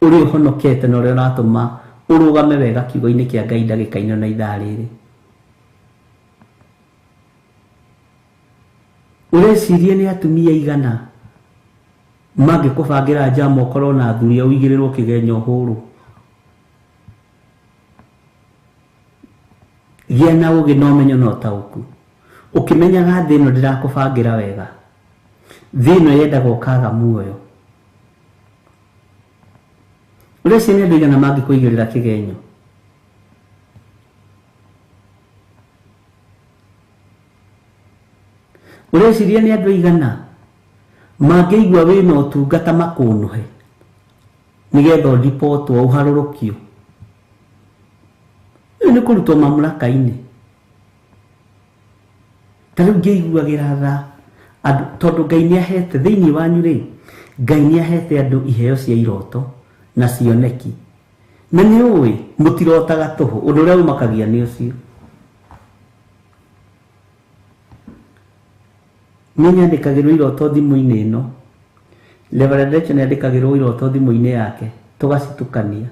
[SPEAKER 3] ũrĩa ũhonokete na ũrĩa ũratũma ũrũgame wega kiugo-inĩ kĩa Ngai ndagĩka-inĩ na ithaa rĩrĩ. Ũreciria nĩ atumia aigana mangĩkũbangĩra njama ũkorwo na athuri au ũigĩrĩrwo kĩgenyo ũhũrwo. Gĩa na ũgĩ na ũmenyo na ũtaũku. Ũkĩmenyaga thĩ ĩno ndĩrakũbangĩra wega. Thĩ ĩno yendaga ũkaga muoyo. Ũreciria nĩ andũ aigana mangĩkũigĩrĩra kĩgenyo. Ũreciria nĩ andũ aigana mangĩigua wĩna ũtungata makũnũhe nĩgetha ũdipotwo ũharũrũkio. Rĩu nĩ kũrutwo mamlaka-inĩ. Ta rĩu ngĩiguagĩra tha andũ tondũ Ngai nĩ ahete thĩinĩ wanyu rĩ, Ngai nĩ ahete andũ iheo cia iroto na cioneki. Na nĩ ũĩ mũtirotaga tũhũ, ũndũ ũrĩa ũmakagia nĩ ũcio. Niĩ nyandĩkagĩrwo iroto thimũ-inĩ ĩno. Reverend Rachel nĩ andĩkagĩrwo iroto thimũ-inĩ yake, tũgacitukania.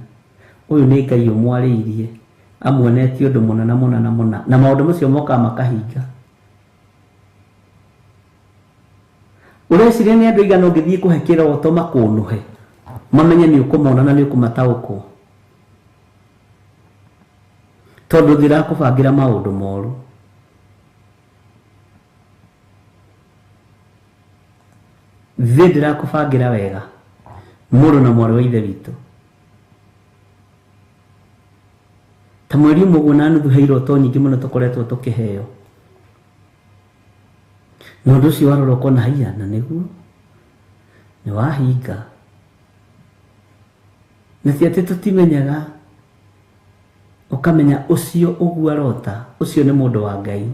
[SPEAKER 3] Ũyũ nĩ Ngai ũmwarĩirie, amuonetie ũndũ mũna na mũna na mũna, na maũndũ macio mokaga makahinga. Ũreciria nĩ andũ aigana ũngĩthiĩ kũhe kĩroto makũnũhe, mamenye nĩ ũkũmona na nĩ ũkũmataũkwo. Tondũ ndĩrakũbangĩra maũndũ moru. Thĩ ndĩrakũbangĩra wega mũrũ na mwarĩ wa ithe witũ. Ta mweri ũmwe ũguo na nuthu he iroto nyingĩ mũno tũkoretwo tũkĩheo. Na ũndũ ũcio warora ũkona haiya na nĩguo nĩ wahinga. Na ti atĩ tũtimenyaga, ũkamenya ũcio ũguo arota, ũcio nĩ mũndũ wa Ngai.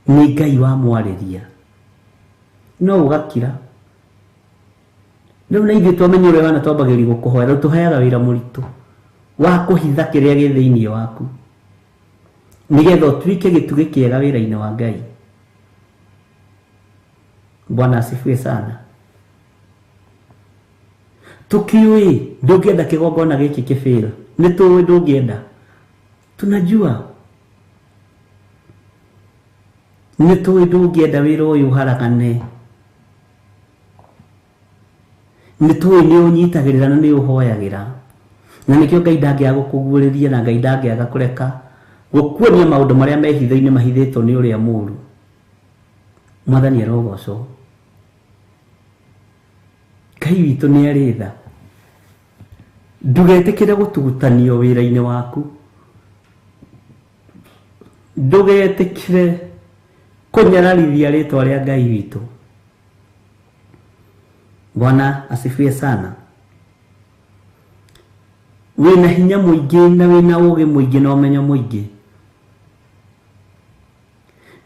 [SPEAKER 3] Nĩ Ngai wamwarĩria. No ũgakira. Rĩu na ithuĩ twamenya ũrĩa wana twambagĩrĩria gũkũhoera, rĩu tũheaga wĩra mũritũ wa kũhitha kĩrĩa gĩ thĩinĩ waku nĩgetha ũtuĩke gĩtugĩ kĩega wĩra-inĩ wa Ngai. Bwana asifiwe sana. Tũkĩũĩ ndũngĩenda kĩgongona gĩkĩ kĩbĩra, nĩ tũĩ ndũngĩenda. Tunajua nĩ tũĩ ndũngĩenda wĩra ũyũ ũharagane. Nĩ tũĩ nĩ ũnyitagĩrĩra na nĩ ũhoyagĩra. Na nĩkĩo Ngai ndangĩaga gũkũguũrĩria na Ngai ndangĩaga kũreka gũkuonia maũndũ marĩa me hitho-inĩ mahithĩtwo nĩ ũrĩa mũũru. Mwathani arogocwo. Ngai witũ nĩ arĩ tha. Ndũgetĩkĩre gũtugutanio wĩra-inĩ waku. Ndũgetĩkĩre kũnyararithia rĩtwa rĩa Ngai witũ. Bwana asifiwe sana. Wĩna hinya mũingĩ na wĩna ũgĩ mũingĩ na ũmenyo mũingĩ,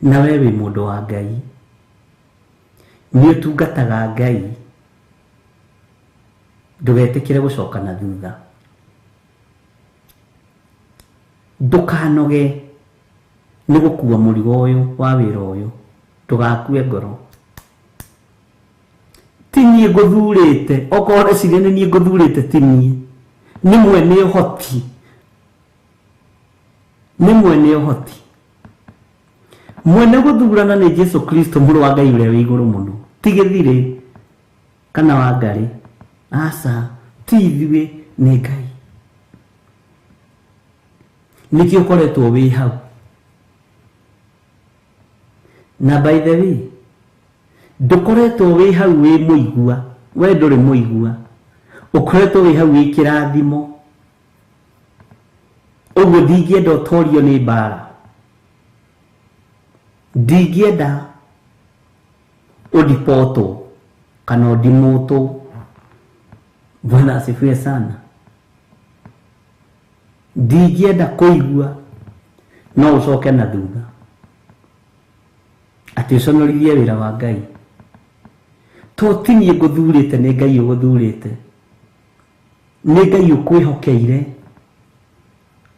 [SPEAKER 3] na we wĩ mũndũ wa Ngai, nĩ ũtungataga Ngai. Ndũgetĩkĩre gũcoka na thutha. Ndũkanoge nĩ gũkua mũrigo ũyũ wa wĩra ũyũ. Ndũgakue ngoro. Ti niĩ ngũthurĩte, okorwo ũreciria nĩ niĩ ngũthurĩte, ti niĩ. Nĩ mwene ũhoti. Nĩ mwene ũhoti. Mwene gũthurana nĩ Jesu Kristo mũrũ wa Ngai ũrĩa wĩ igũrũ mũno. Ti gĩthirĩ kana wa ngarĩ. Aca, ti ithuĩ, nĩ Ngai. Nĩkĩo ũkoretwo wĩ hau. Na by the way, ndũkoretwo wĩ hau wĩ mũigua. We ndũrĩ mũigua. Ũkoretwo wĩ hau wĩ kĩrathimo. Ũguo ndingĩenda ũtorio nĩ mbara. Ndingĩenda ũndipotwo kana ũndimũtwo. Bwana asifiwe sana. Ndingĩenda kũigua no ũcoke na thutha atĩ ũconorithie wĩra wa Ngai. To ti niĩ ngũthurĩte, nĩ Ngai ũgũthurĩte. Nĩ Ngai ũkwĩhokeire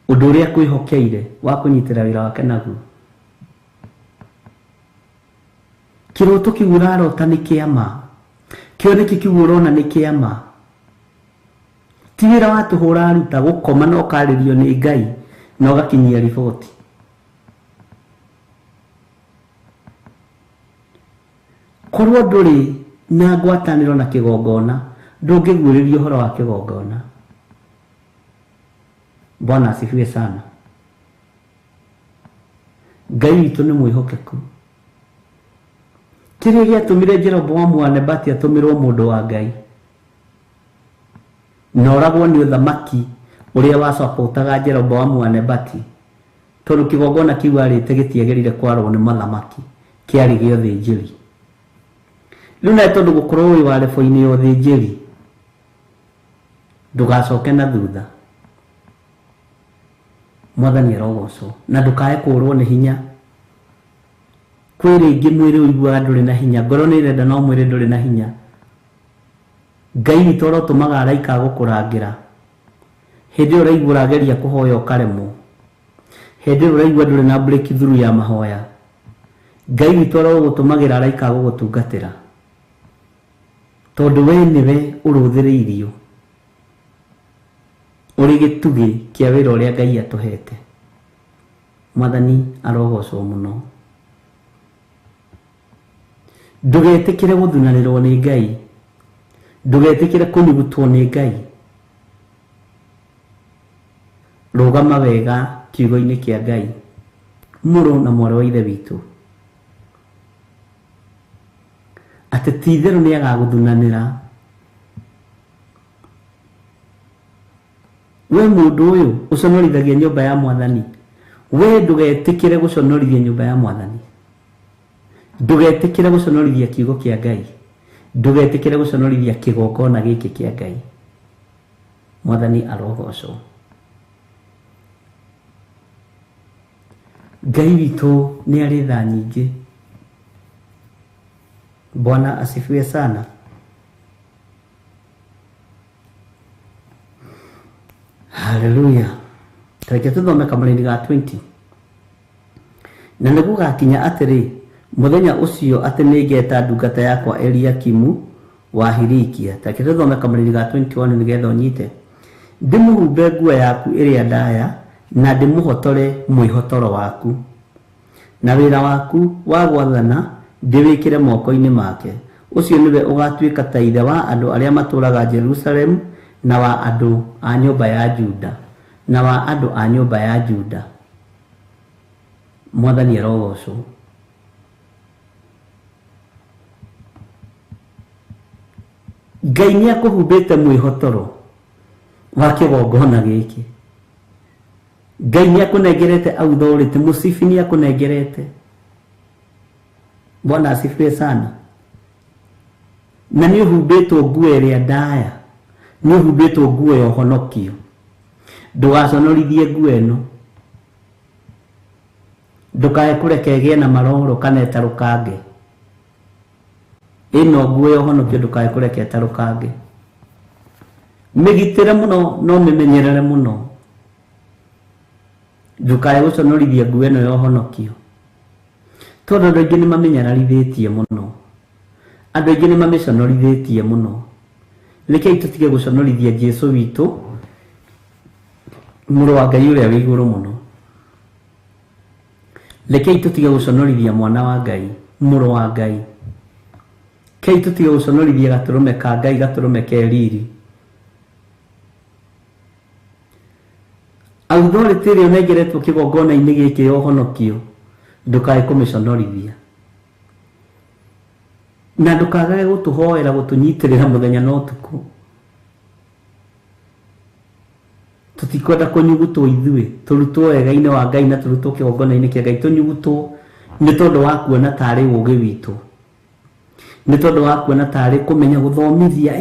[SPEAKER 3] ũndũ ũrĩa akwĩhokeire wa kũnyitĩra wĩra wake naguo. Kĩroto kĩu ũrarota nĩ kĩa ma. Kĩoneki kĩu ũrona nĩ kĩa ma. Ti wĩra wa tũhũ ũraruta gũkoma na ũkarĩrio nĩ Ngai na ũgakinyia riboti. Korwo ndũrĩ na ngwatanĩro na kĩgongona, ndũngĩguũrĩrio ũhoro wa kĩgongona. Bwana asifiwe sana. Ngai witũ nĩ mwĩhokeku. Kĩrĩa gĩatũmire Jeroboamu wa Nebati atũmĩrwo mũndũ wa Ngai na oragwo nĩ ũthamaki ũrĩa wacapotaga Jeroboamu wa Nebati, tondũ kĩgongona kĩu arĩte gĩtiagĩrĩire kwarwo nĩ mathamaki, kĩarĩ gĩa ũthĩnjĩri. Rĩu nawe tondũ gũkorwo wĩ wa rebo-inĩ ya ũthĩnjĩri, ndũgacoke na thutha. Mwathani arogocwo. Na ndũkae kũrwo nĩ hinya. Kwĩ rĩngĩ mwĩrĩ ũiguaga ndũrĩ na hinya, ngoro nĩ ĩrenda no mwĩrĩ ndũrĩ na hinya. Ngai witũ arotũmaga araika a gũkũrangĩra. Hĩndĩ ĩyo ũraigua ũrageria kũhoya ũkaremwo. Hĩndĩ ĩyo ũraigua ndũrĩ na breakthrough ya mahoya. Ngai witũ arogũtũmagĩra araika a gũgũtungatĩra. Tondũ we nĩwe ũrũthĩrĩirio ũrĩ gĩtugĩ kĩa wĩra ũrĩa Ngai atũhete. Mwathani arogocwo mũno. Ndũgetĩkĩre gũthunanĩrwo nĩ Ngai. Ndũgetĩkĩre kũnyugutwo nĩ Ngai. Rũgama wega kiugo-inĩ kĩa Ngai. Mũrũ na mwarĩ wa Ithe witũ. Atĩ ti itherũ nĩ agagũthunanĩra. We mũndũ ũyũ ũconorithagia nyũmba ya Mwathani. We ndũgetĩkĩre gũconorithia nyũmba ya Mwathani. Ndũgetĩkĩre gũconorithia kiugo kĩa Ngai. Ndũgetĩkĩre gũconorithia kĩgongona gĩkĩ kĩa Ngai. Mwathani arogocwo. Ngai witũ nĩ arĩ tha nyingĩ. Bwana asifiwe sana. Haleluya. Tareke tũthome kamũraini ga 20. Na nĩ gũgakinya atĩrĩ, mũthenya ũcio atĩ nĩngeta ndungata yakwa Eliakimu wa Hilikia. Tareke tũthome kamũraini ga 21 nĩgetha ũnyite. Ndĩmũhumbe nguo yaku ĩrĩa ndaya na ndĩmũhotore mwĩhotoro waku. Na wĩra waku wa gwathana ndĩwĩkĩre moko-inĩ make. Ũcio nĩwe ũgatuĩka ta ithe wa andũ arĩa matũũraga Jerusalemu na wa andũ a nyũmba ya Juda. Na wa andũ a nyũmba ya Juda. Mwathani arogocwo. Ngai nĩ akũhumbĩte mwĩhotoro wa kĩgongona gĩkĩ. Ngai nĩ akũnengerete authority, mũcibi nĩ akũnengerete. Bwana asifiwe sana. Na nĩ ũhumbĩtwo nguo ĩrĩa ndaya, nĩ ũhumbĩtwo nguo ya ũhonokio. Ndũgaconorithie nguo ĩno, ndũkae kũreke ĩgĩe na maroro kana ĩtarũkange. Ĩno nguo ya ũhonokio ndũkae kũreke ĩtarũkange. Mĩgitĩre mũno no mĩmenyerere mũno, ndũkae gũconorithia nguo ĩno ya ũhonokio, tondũ andũ aingĩ nĩ mamĩnyararithĩtie mũno, andũ aingĩ nĩ mamĩconorithĩtie mũno. Rekei tũtige gũconorithia Jesu witũ, mũrũ wa Ngai ũrĩa wĩ igũrũ mũno. Rekei tũtige gũconorithia mwana wa Ngai, mũrũ wa Ngai. Rekei tũtige gũconorithia gatũrũme ka Ngai, gatũrũme ke riri. Authority ĩrĩa ũnengeretwo kĩgongona-inĩ gĩkĩ ya ũhonokio, ndũkae kũmĩconorithia, na ndũkagage gũtũhoera, gũtũnyitĩrĩra mũthenya na ũtukũ. Tũtikwenda kũnyugutwo ithuĩ, tũrutwo wega-inĩ wa Ngai na tũrutwo kĩgongona-inĩ kĩa Ngai, tũnyugutwo nĩ tondũ wa kuona tarĩ ũũgĩ witũ, nĩ tondũ wa kuona tarĩ kũmenya gũthomithia.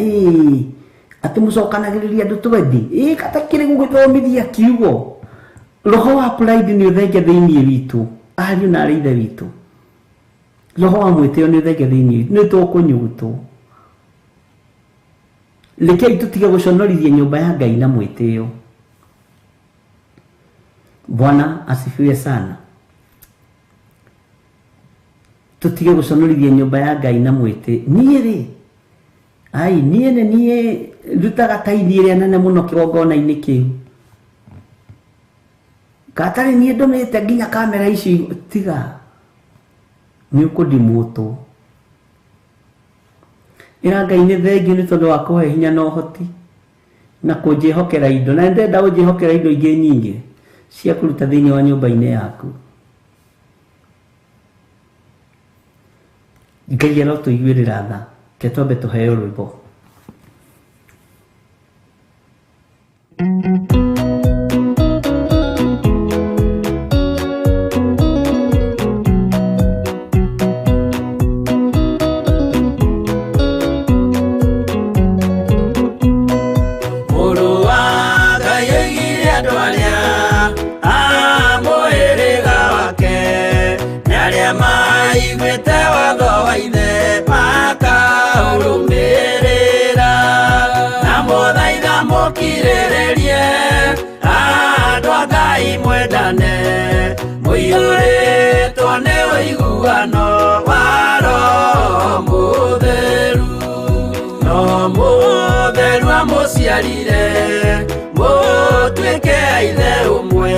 [SPEAKER 3] Atĩ mũcokanagĩrĩria andũ twendi, katakĩrĩ gũgĩthomithia kiugo. Roho wa pride nĩ ũthenge thĩinĩ witũ, ariũ na arĩ ithe witũ. Roho wa mwĩtĩo nĩ ũthenge thĩinĩ witũ, nĩ tũkũnyugutwo. Rekei tũtige gũconorithia nyũmba ya Ngai na mwĩtĩo. Bwana asifiwe sana. Tũtige gũconorithia nyũmba ya Ngai na mwĩtĩ. Niĩ rĩ, ai niĩ nĩ niĩ ndutaga taithi ĩrĩa nene mũno kĩgongona-inĩ kĩu, gatarĩ niĩ ndũmĩte nginya kamera ici. Tiga, nĩ ũkũndimũtwo. Ĩra Ngai nĩ thengiũ nĩ tondũ wa kũhe hinya na ũhoti na kũnjĩhokera indo, na ndenda ũnjĩhokera indo ingĩ nyingĩ cia kũruta thĩinĩ wa nyũmba-inĩ yaku. Ngai arotũiguĩrĩra tha. Reke twambe tũheo rwĩmbo.
[SPEAKER 5] Mũrũ wa Ngai oigire andũ arĩa a mũhĩrĩga wake nĩ arĩa maiguĩte watho wa ithe makaũrũmĩrĩra, na mũthaitha mũkirĩrĩrie andũ a Ngai mwendane, mũiyũrĩtwo nĩ ũiguano wa Roho Mũtheru. No mũtheru amũciarire mũtuĩke a ithe ũmwe,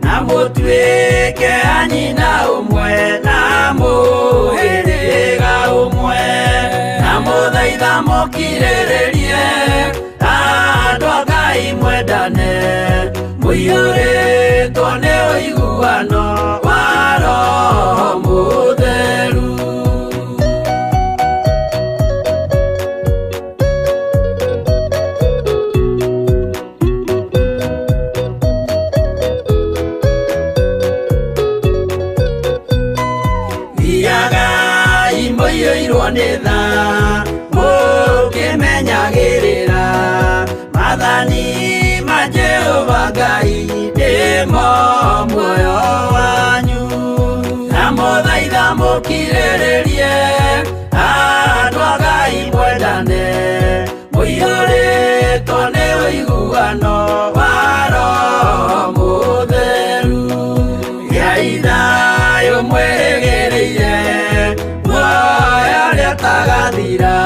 [SPEAKER 5] na mũtuĩke a nyina ũmwe, na mũhĩrĩga ũmwe, na mũthaitha mũkirĩrĩrie andũ a Ngai mwendane, mũiyũrĩtwo nĩ ũiguano wa Roho Mũtheru. Thiagai mũiyũirwo nĩ tha, mũkĩmenyagĩrĩra maathani ma Jehova Ngai nĩmo muoyo wanyu, na mũthaitha mũkirĩrĩrie andũ a Ngai mwendane, mũiyũrĩtwo nĩ ũiguano wa Roho Mũtheru. Gĩai thayũ mwĩrĩgĩrĩire muoyo ũrĩa ũtagathira,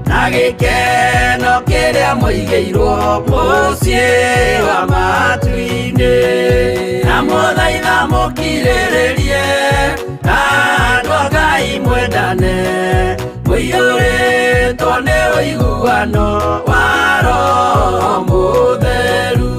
[SPEAKER 5] na gĩkeno kĩrĩa mũigĩirwo mũciĩ wa matu-inĩ, na mũthaitha mũkirĩrĩrie andũ a Ngai mwendane, mũiyũrĩtwo nĩ ũiguano wa Roho Mũtheru.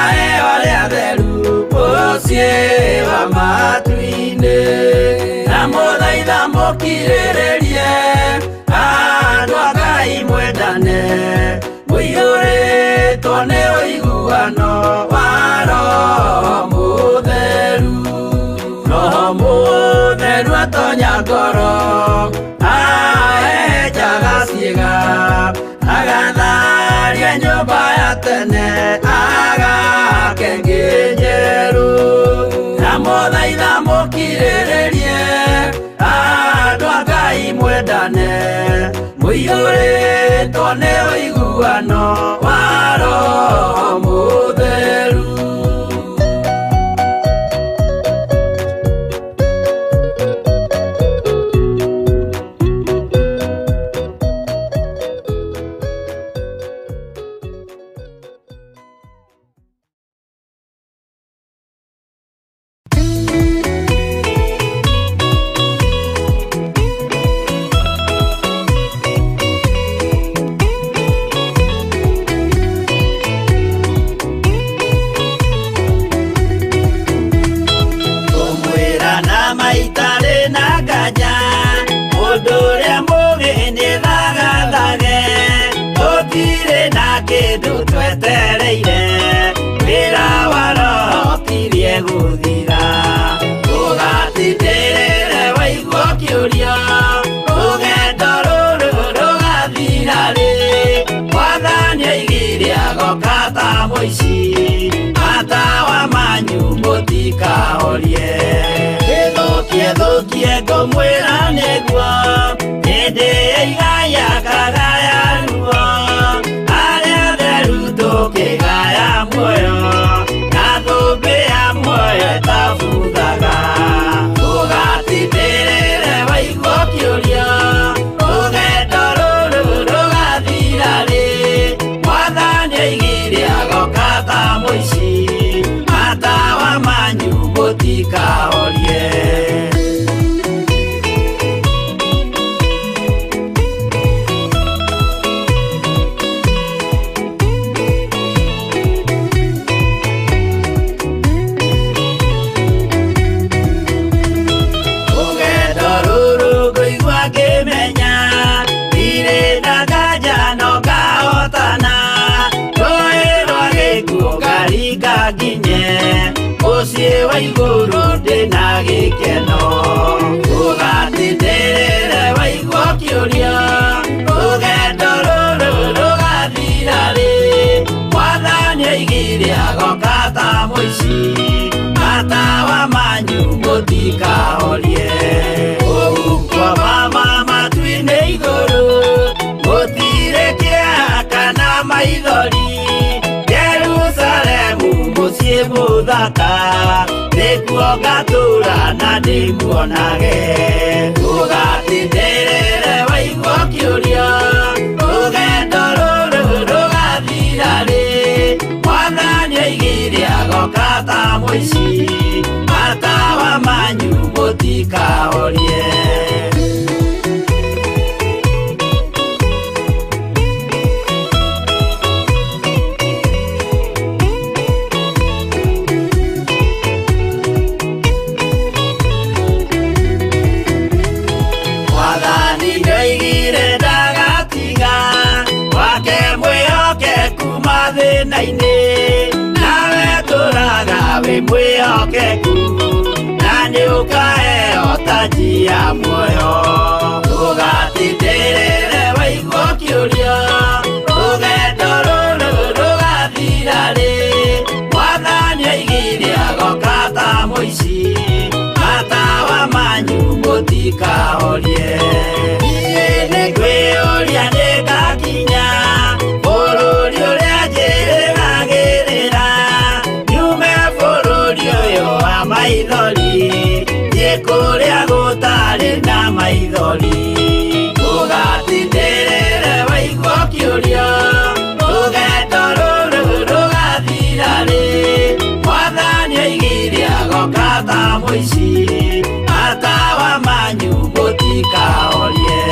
[SPEAKER 5] Ngaheo arĩa atheru mũciĩ wa matu-inĩ. Ndamũthaitha mũkirĩrĩrie, andũ a Ngai mwendane, mũiyũrĩtwo nĩ ũiguano wa Roho Mũtheru. Roho Mũtheru atonya ngoro, ahejaga ciĩga, agatharia nyũmba ya tene, agake ĩngĩ njerũ. Ndamũthaitha mũkirĩrĩrie, andũ a Ngai mwendane, mũiyũrĩtwo nĩ ũiguano wa Roho Mũtheru. Ngũmwĩra na maitarĩ na nganja, mũndũ ũrĩa mũũgĩ nĩthagathage, gũtirĩ na kĩndũ twetereire, wĩra wa Roho ũkirie gũthira. Ũgatindĩrĩre waigua ũkĩũria, rũgendo rũrũ rũgathira rĩ? Mwathani oigire agoka ta mũici, matawa manyu mũtikahorie. Gĩthũkie thũkie ngũmwĩra nĩguo, hĩndĩ ya igaya kagaya ruo, arĩa atheru tũkĩgaya muoyo, na thũmbĩ ya muoyo ĩtabuthaga. Ũgatindĩrĩre waigua ũkĩũria, rũgendo rũrũ rũgathira rĩ? Mwathani oigire agoka ta mũici, matawa manyu mũtikahorie. Rũgendo rũrũ ngũigua ngĩmenya, ndirĩ na nganja no ngahotana, rũĩ rwa gĩkuũ ngaringa nginye, mũciĩ wa igũrũ ndĩna gĩkeno. Ũgatindĩrĩre waigua ũkĩũria, rũgendo rũrũ rũgathira rĩ? Mwathani oigire agoka ta mũici, matawa manyu mũtikahorie. Ũguo mama matu-inĩ igũrũ, gũtirĩ kĩeha kana maithori, Jerusalemu mũciĩ mũthaka, nĩkuo ngatũũra na ndĩmuonage. Ũgatindĩrĩre waigua ũkĩũria, rũgendo rũrũ rũgathira rĩ? Mwathani oigire agoka ta mũici, matawa manyu mũtikahorie. Mwathani nĩoigire ndagatiga, wake mwĩhokeku mathĩna-inĩ, nawe tũraga wĩ mwĩhokeku, na nĩũkaheo taji ya muoyo. Ũgatindĩrĩre waigua ũkĩũria, rũgendo rũrũ rũgathira rĩ? Mwathani oigire agoka ta mũici, matawa manyu mũtikahorie. Niĩ nĩngwĩyũria nĩngakinya, bũrũri ũrĩa njĩrĩgagĩrĩra, nyume bũrũri ũyũ wa maithori, thiĩ kũrĩa gũtarĩ na maithori. Ũgatindĩrĩre waigua ũkĩũria, rũgendo rũrũ rũgathira rĩ? Mwathani oigire agoka ta mũici, matawa manyu mũtikahorie.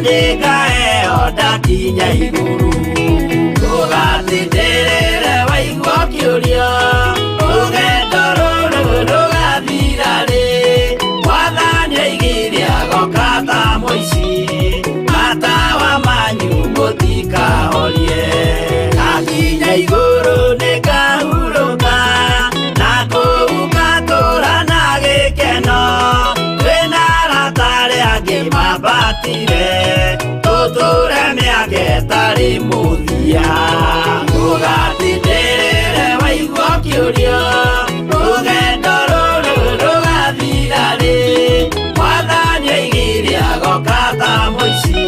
[SPEAKER 5] Nĩngaheo ndakinya igũrũ. Ndũgatindĩrĩre waigua ũkĩũrio, rũgendo rũrũ rũgathira rĩ? Mwathani oigire agoka ta mũici, matawa manyu mũtikahorie. Ndakinya igũrũ nĩngahurũka, na kũu ngatũũra na gĩkeno. Twĩna arata arĩa angĩ mambatire, tũtũũre mĩaka ĩtarĩ mũthia. Ndũgatindĩrĩre waigua ũkĩũrio, rũgendo rũrũ rũgathira rĩ? Mwathani oigire agoka ta mũici,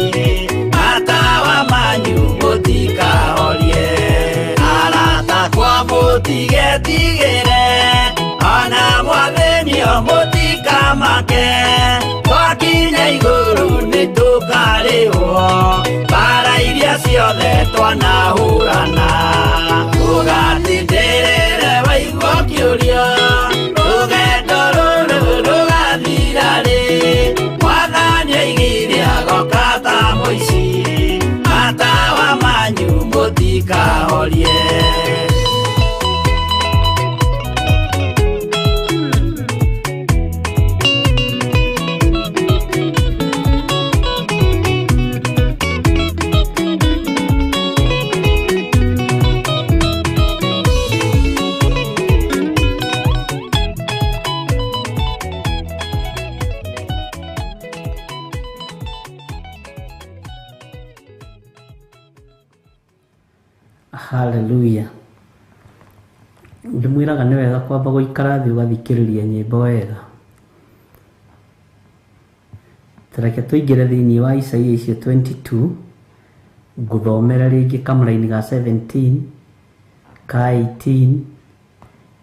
[SPEAKER 5] matawa manyu mũtikahorie. Arata akwa mũtigetigĩre, ona mwathĩnio mũtikamake. Twakinya igũrũ nĩtũkarĩhwo mbara iria ciothe twanahũrana. Ndũgatindĩrĩre waigua ũkĩũrio, rũgendo rũrũ rũgathira rĩ? Mwathani oigire agoka ta mũici, matawa manyu mũtikahorie.
[SPEAKER 3] Hallelujah. Ndĩmwĩraga nĩ wega kwamba gũikara thĩ ũgathikĩrĩria nyĩmbo wega. Tareke tũingĩre thĩinĩ wa Isaia icio 22, ngũthomera rĩngĩ kamũraini ga 17, ka 18,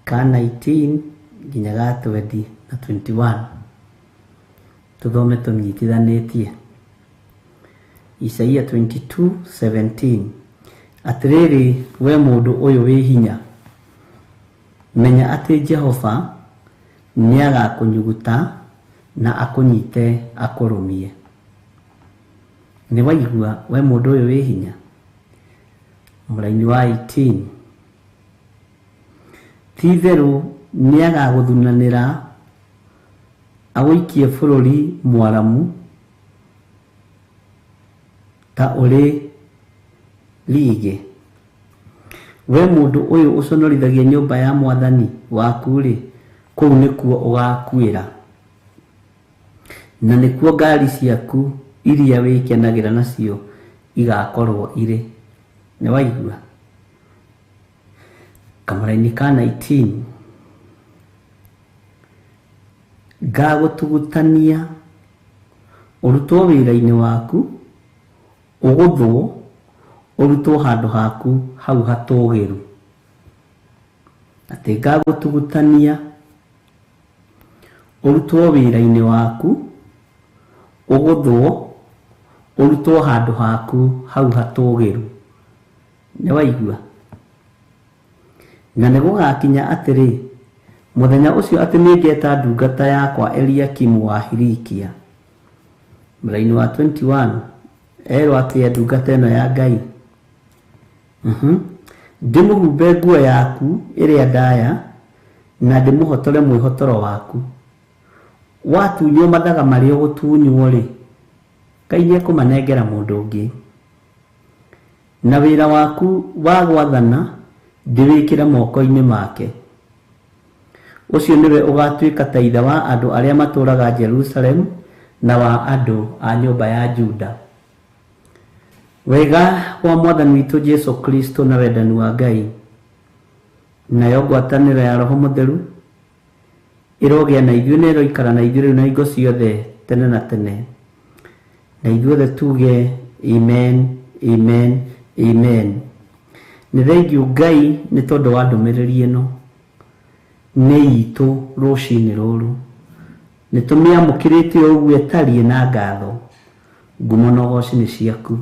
[SPEAKER 3] ka 19 nginya ga 20 na 21. Tũthome tũnyitithanĩtie. Isaia 22:17. Atĩrĩrĩ we mũndũ ũyũ wĩ hinya, menya atĩ Jehova nĩagakũnyuguta na akũnyite akũrũmie. Nĩ waigua we mũndũ ũyũ wĩ hinya? Mũraini wa 18. Ti-itherũ nĩagagũthunanĩra agũikie bũrũri mwaramu ta ũrĩ rigĩ. We mũndũ ũyũ ũconorithagia nyũmba ya mwathani waku-rĩ, kũu nĩkuo ũgakuĩra, na nĩkuo ngari ciaku iria wĩkenagĩra nacio igakorwo irĩ. Nĩ waigua? Kamũraini ka 19. Ngagũtugutania ũrutwo wĩra-inĩ waku, ũgũthwo ũrutwo handũ haku hau hatũũgĩru. Atĩ ngagũtugutania ũrutwo wĩra-inĩ waku, ũgũthwo ũrutwo handũ haku hau hatũũgĩru. Nĩ waigua? Na nĩgũgakinya atĩrĩ, mũthenya ũcio atĩ nĩngeta ndungata yakwa Eliakimu wa Hilikia. Mũraini wa 21 erwo atĩ ndungata ĩno ya Ngai. Ndĩmũhumbe nguo yaku ĩrĩa ndaya, na ndĩmũhotore mwĩhotoro waku. Watunywo mathaga marĩa ũgũtunywo-rĩ, Ngai nĩekũmanengera mũndũ ũngĩ. Na wĩra waku wa gwathana ndĩwĩkĩre moko-inĩ make. Ũcio nĩwe ũgatuĩka ta ithe wa andũ arĩa matũũraga Jerusalemu na wa andũ a nyũmba ya Juda. Wega wa Mwathani witũ Jesu Kristo na wendani wa Ngai nayo ngwatanĩro ya Roho Mũtheru ĩrogĩa na ithuĩ na ĩroikara na ithuĩ rĩu na hingo ciothe tene na tene. Na ithuothe tuge amen, amen, amen. Nĩ thengiũ Ngai nĩ tondũ wa ndũmĩrĩri ĩno nĩ itũ rũcinĩ rũrũ. Nĩ tũmĩamũkĩrĩte o ũguo ĩtariĩ na ngatho. Ngumo na ũgoci nĩ ciaku.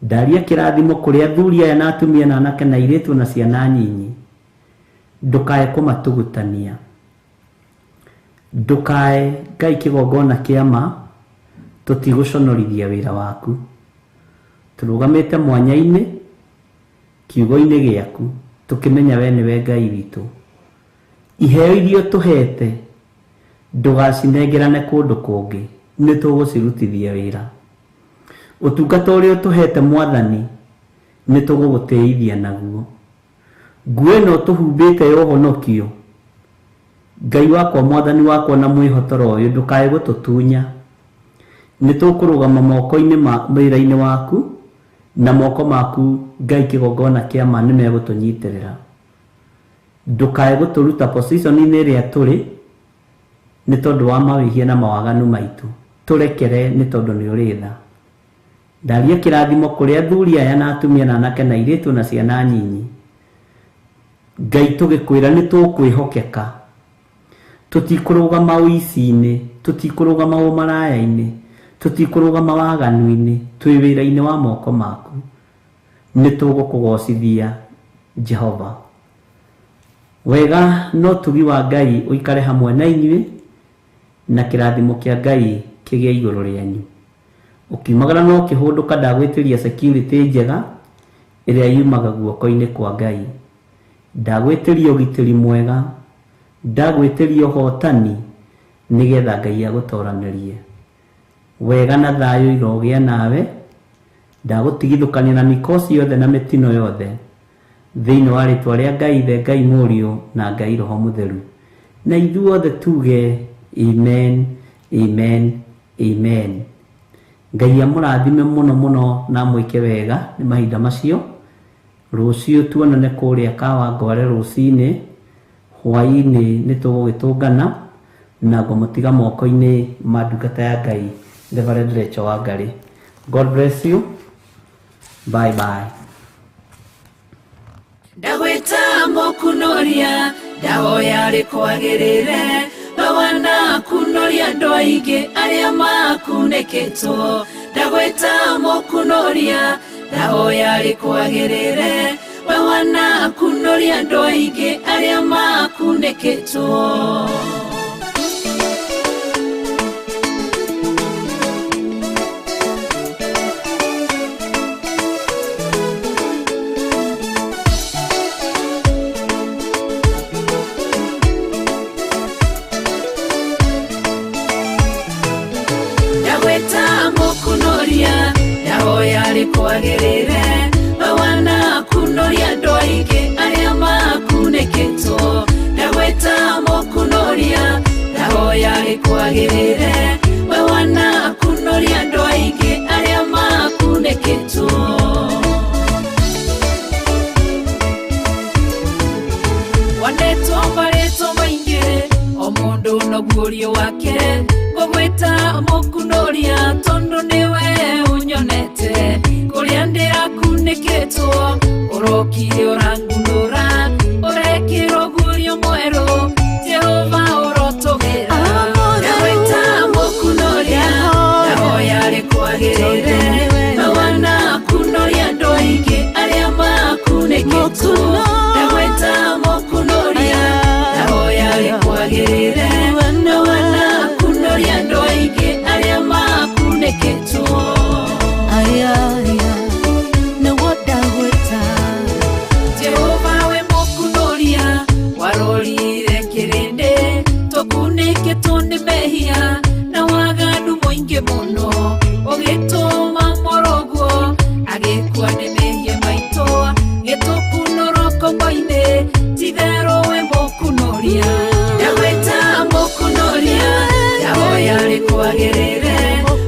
[SPEAKER 3] Ndaria kĩrathimo kũrĩ athuri aya na atumia na anake na airĩtu na ciana nyinyi. Ndũkae kũmatugutania. Ndũkae Ngai kĩgongona kĩa ma Tũtigũconorithia wĩra waku. Tũrũgamĩte mwanya-inĩ kiugo-inĩ gĩaku, tũkĩmenya we nĩwe Ngai witũ. Iheo iria ũtũhete ndũgacinengerane kũndũ kũngĩ, nĩ tũgũcirutithia wĩra. Ũtungata ũrĩa ũtũhete Mwathani nĩ tũgũgũtĩithia naguo. Nguo ĩno ũtũhumbĩte ya ũhonokio, Ngai wakwa, Mwathani wakwa na mwĩhotoro ũyũ, ndũkae gũtũtunya. Nĩ tũkũrũgama moko-inĩ ma wĩra-inĩ waku, na moko maku Ngai kĩgongona kĩa ma nĩ megũtũnyitĩrĩra. Ndũkae gũtũruta position-inĩ ĩrĩa tũrĩ nĩ tondũ wa mawĩhia na mawaganu maitũ. Tũrekere nĩ tondũ nĩ ũrĩ tha. Ndaria kĩrathimo kũrĩ athuri aya na atumia na anake na airĩtu na ciana nyinyi. Ngai tũgĩkwĩra nĩ tũkwĩhokeka. Tũtikũrũgama ũici-inĩ, tũtikũrũgama ũmaraya-inĩ, tũtikũrũgama waganu-inĩ, twĩ wĩra-inĩ wa moko maku. Nĩ tũgũkũgocithia Jehova. Wega no tugi wa Ngai ũikare hamwe na inyuĩ, na kĩrathimo kĩa Ngai kĩgĩe igũrũ rĩanyu. Ũkiumagara na ũkĩhũndũka ndagwĩtĩria security njega ĩrĩa yumaga guoko-inĩ kwa Ngai. Ndagwĩtĩria ũgitĩri mwega, ndagwĩtĩria ũhotani nĩgetha Ngai agũtoranĩrie. Wega na thayũ irogĩa nawe, ndagũtigithũkania na mikosi yothe na mĩtino yothe, thĩinĩ wa rĩtwa rĩa Ngai Ithe, Ngai Mũriũ na Ngai Roho Mũtheru. Na ithuothe tuge amen, amen, amen. Ngai amũrathime mũno mũno na amwĩke wega nĩ mahinda macio. Rũciũ tuonane kũrĩa Kawangware rũcinĩ, hwaĩ-inĩ nĩ tũgũgĩtũngana na ngũmũtiga moko-inĩ ma ndungata ya Ngai Reverend Rachel Wangari. God bless you. Bye bye.
[SPEAKER 6] Ndagwĩta mũkunoria, ndahoya rĩkwagĩrĩre, we wanakunoria andũ aingĩ arĩa makunĩkĩtwo. Ndagwĩta mũkunoria, ndahoya rĩkwagĩrĩre, we wanakunoria andũ aingĩ arĩa makunĩkĩtwo. Ndagwĩta mũkunoria, ndahoya rĩkwagĩrĩre, we wanakunoria andũ aingĩ arĩa makunĩkĩtwo. Ndagwĩta mũkunoria, ndahoya rĩkwagĩrĩre, we wanakunoria andũ aingĩ arĩa makunĩkĩtwo. Wanetwo marĩtwa maingĩ, o mũndũ na guũrio wake, ngũgwĩta mũkunoria tondũ nĩwe ũnyonete. Kũrĩa ndĩrakunĩkĩtwo, ũrokire ũrangunũra, ũrekĩrwo guũrio mwerũ, Jehova ũrotũgĩra. Ndagwĩta mũkunoria, ndahoya rĩkwagĩrĩre, we wanakunoria andũ aingĩ arĩa makunĩkĩtwo. Ndagwĩta mũkunoria, ndahoya rĩkwagĩrĩre, we wanakunoria andũ aingĩ arĩa makunĩkĩtwo. Jehova we mũkunoria, warorire kĩrĩndĩ, tũkunĩkĩtwo nĩ mehia na waganu mũingĩ mũno, ũgĩtũma mũrũguo agĩkua nĩ mehia maitũ, gĩtũkunũrwo ngombo-inĩ, ti-itherũ we mũkunoria. Ndagwĩta mũkunoria, ndahoya rĩkwagĩrĩre,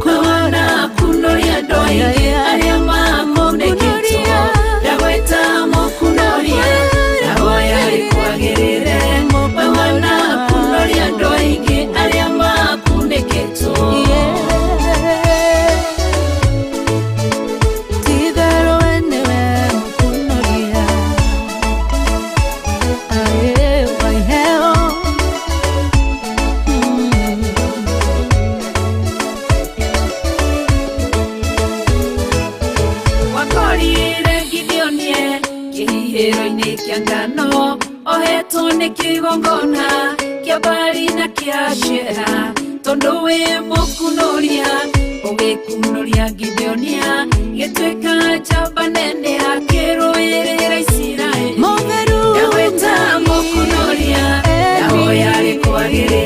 [SPEAKER 6] we wanakunoria andũ aingĩ arĩa makunĩkĩtwo. Ndagwĩta mũkunoria, ndahoya rĩkwagĩrĩre, we wanakunoria andũ aingĩ arĩa makunĩkĩtwo. Wakorire Gideonie kĩhihĩro-inĩ kĩa ngano, ohetwo nĩ kĩgongona kĩa Baali na kĩa Ashera, tondũ wĩ mũkunoria Ũgĩkunũria Gideonia gĩtuĩka njamba nene akĩrũĩrĩra Isiraeli.
[SPEAKER 8] Mũtheru
[SPEAKER 6] Yahweh ta mũkunũria, ndahoya rĩkwagĩrĩre.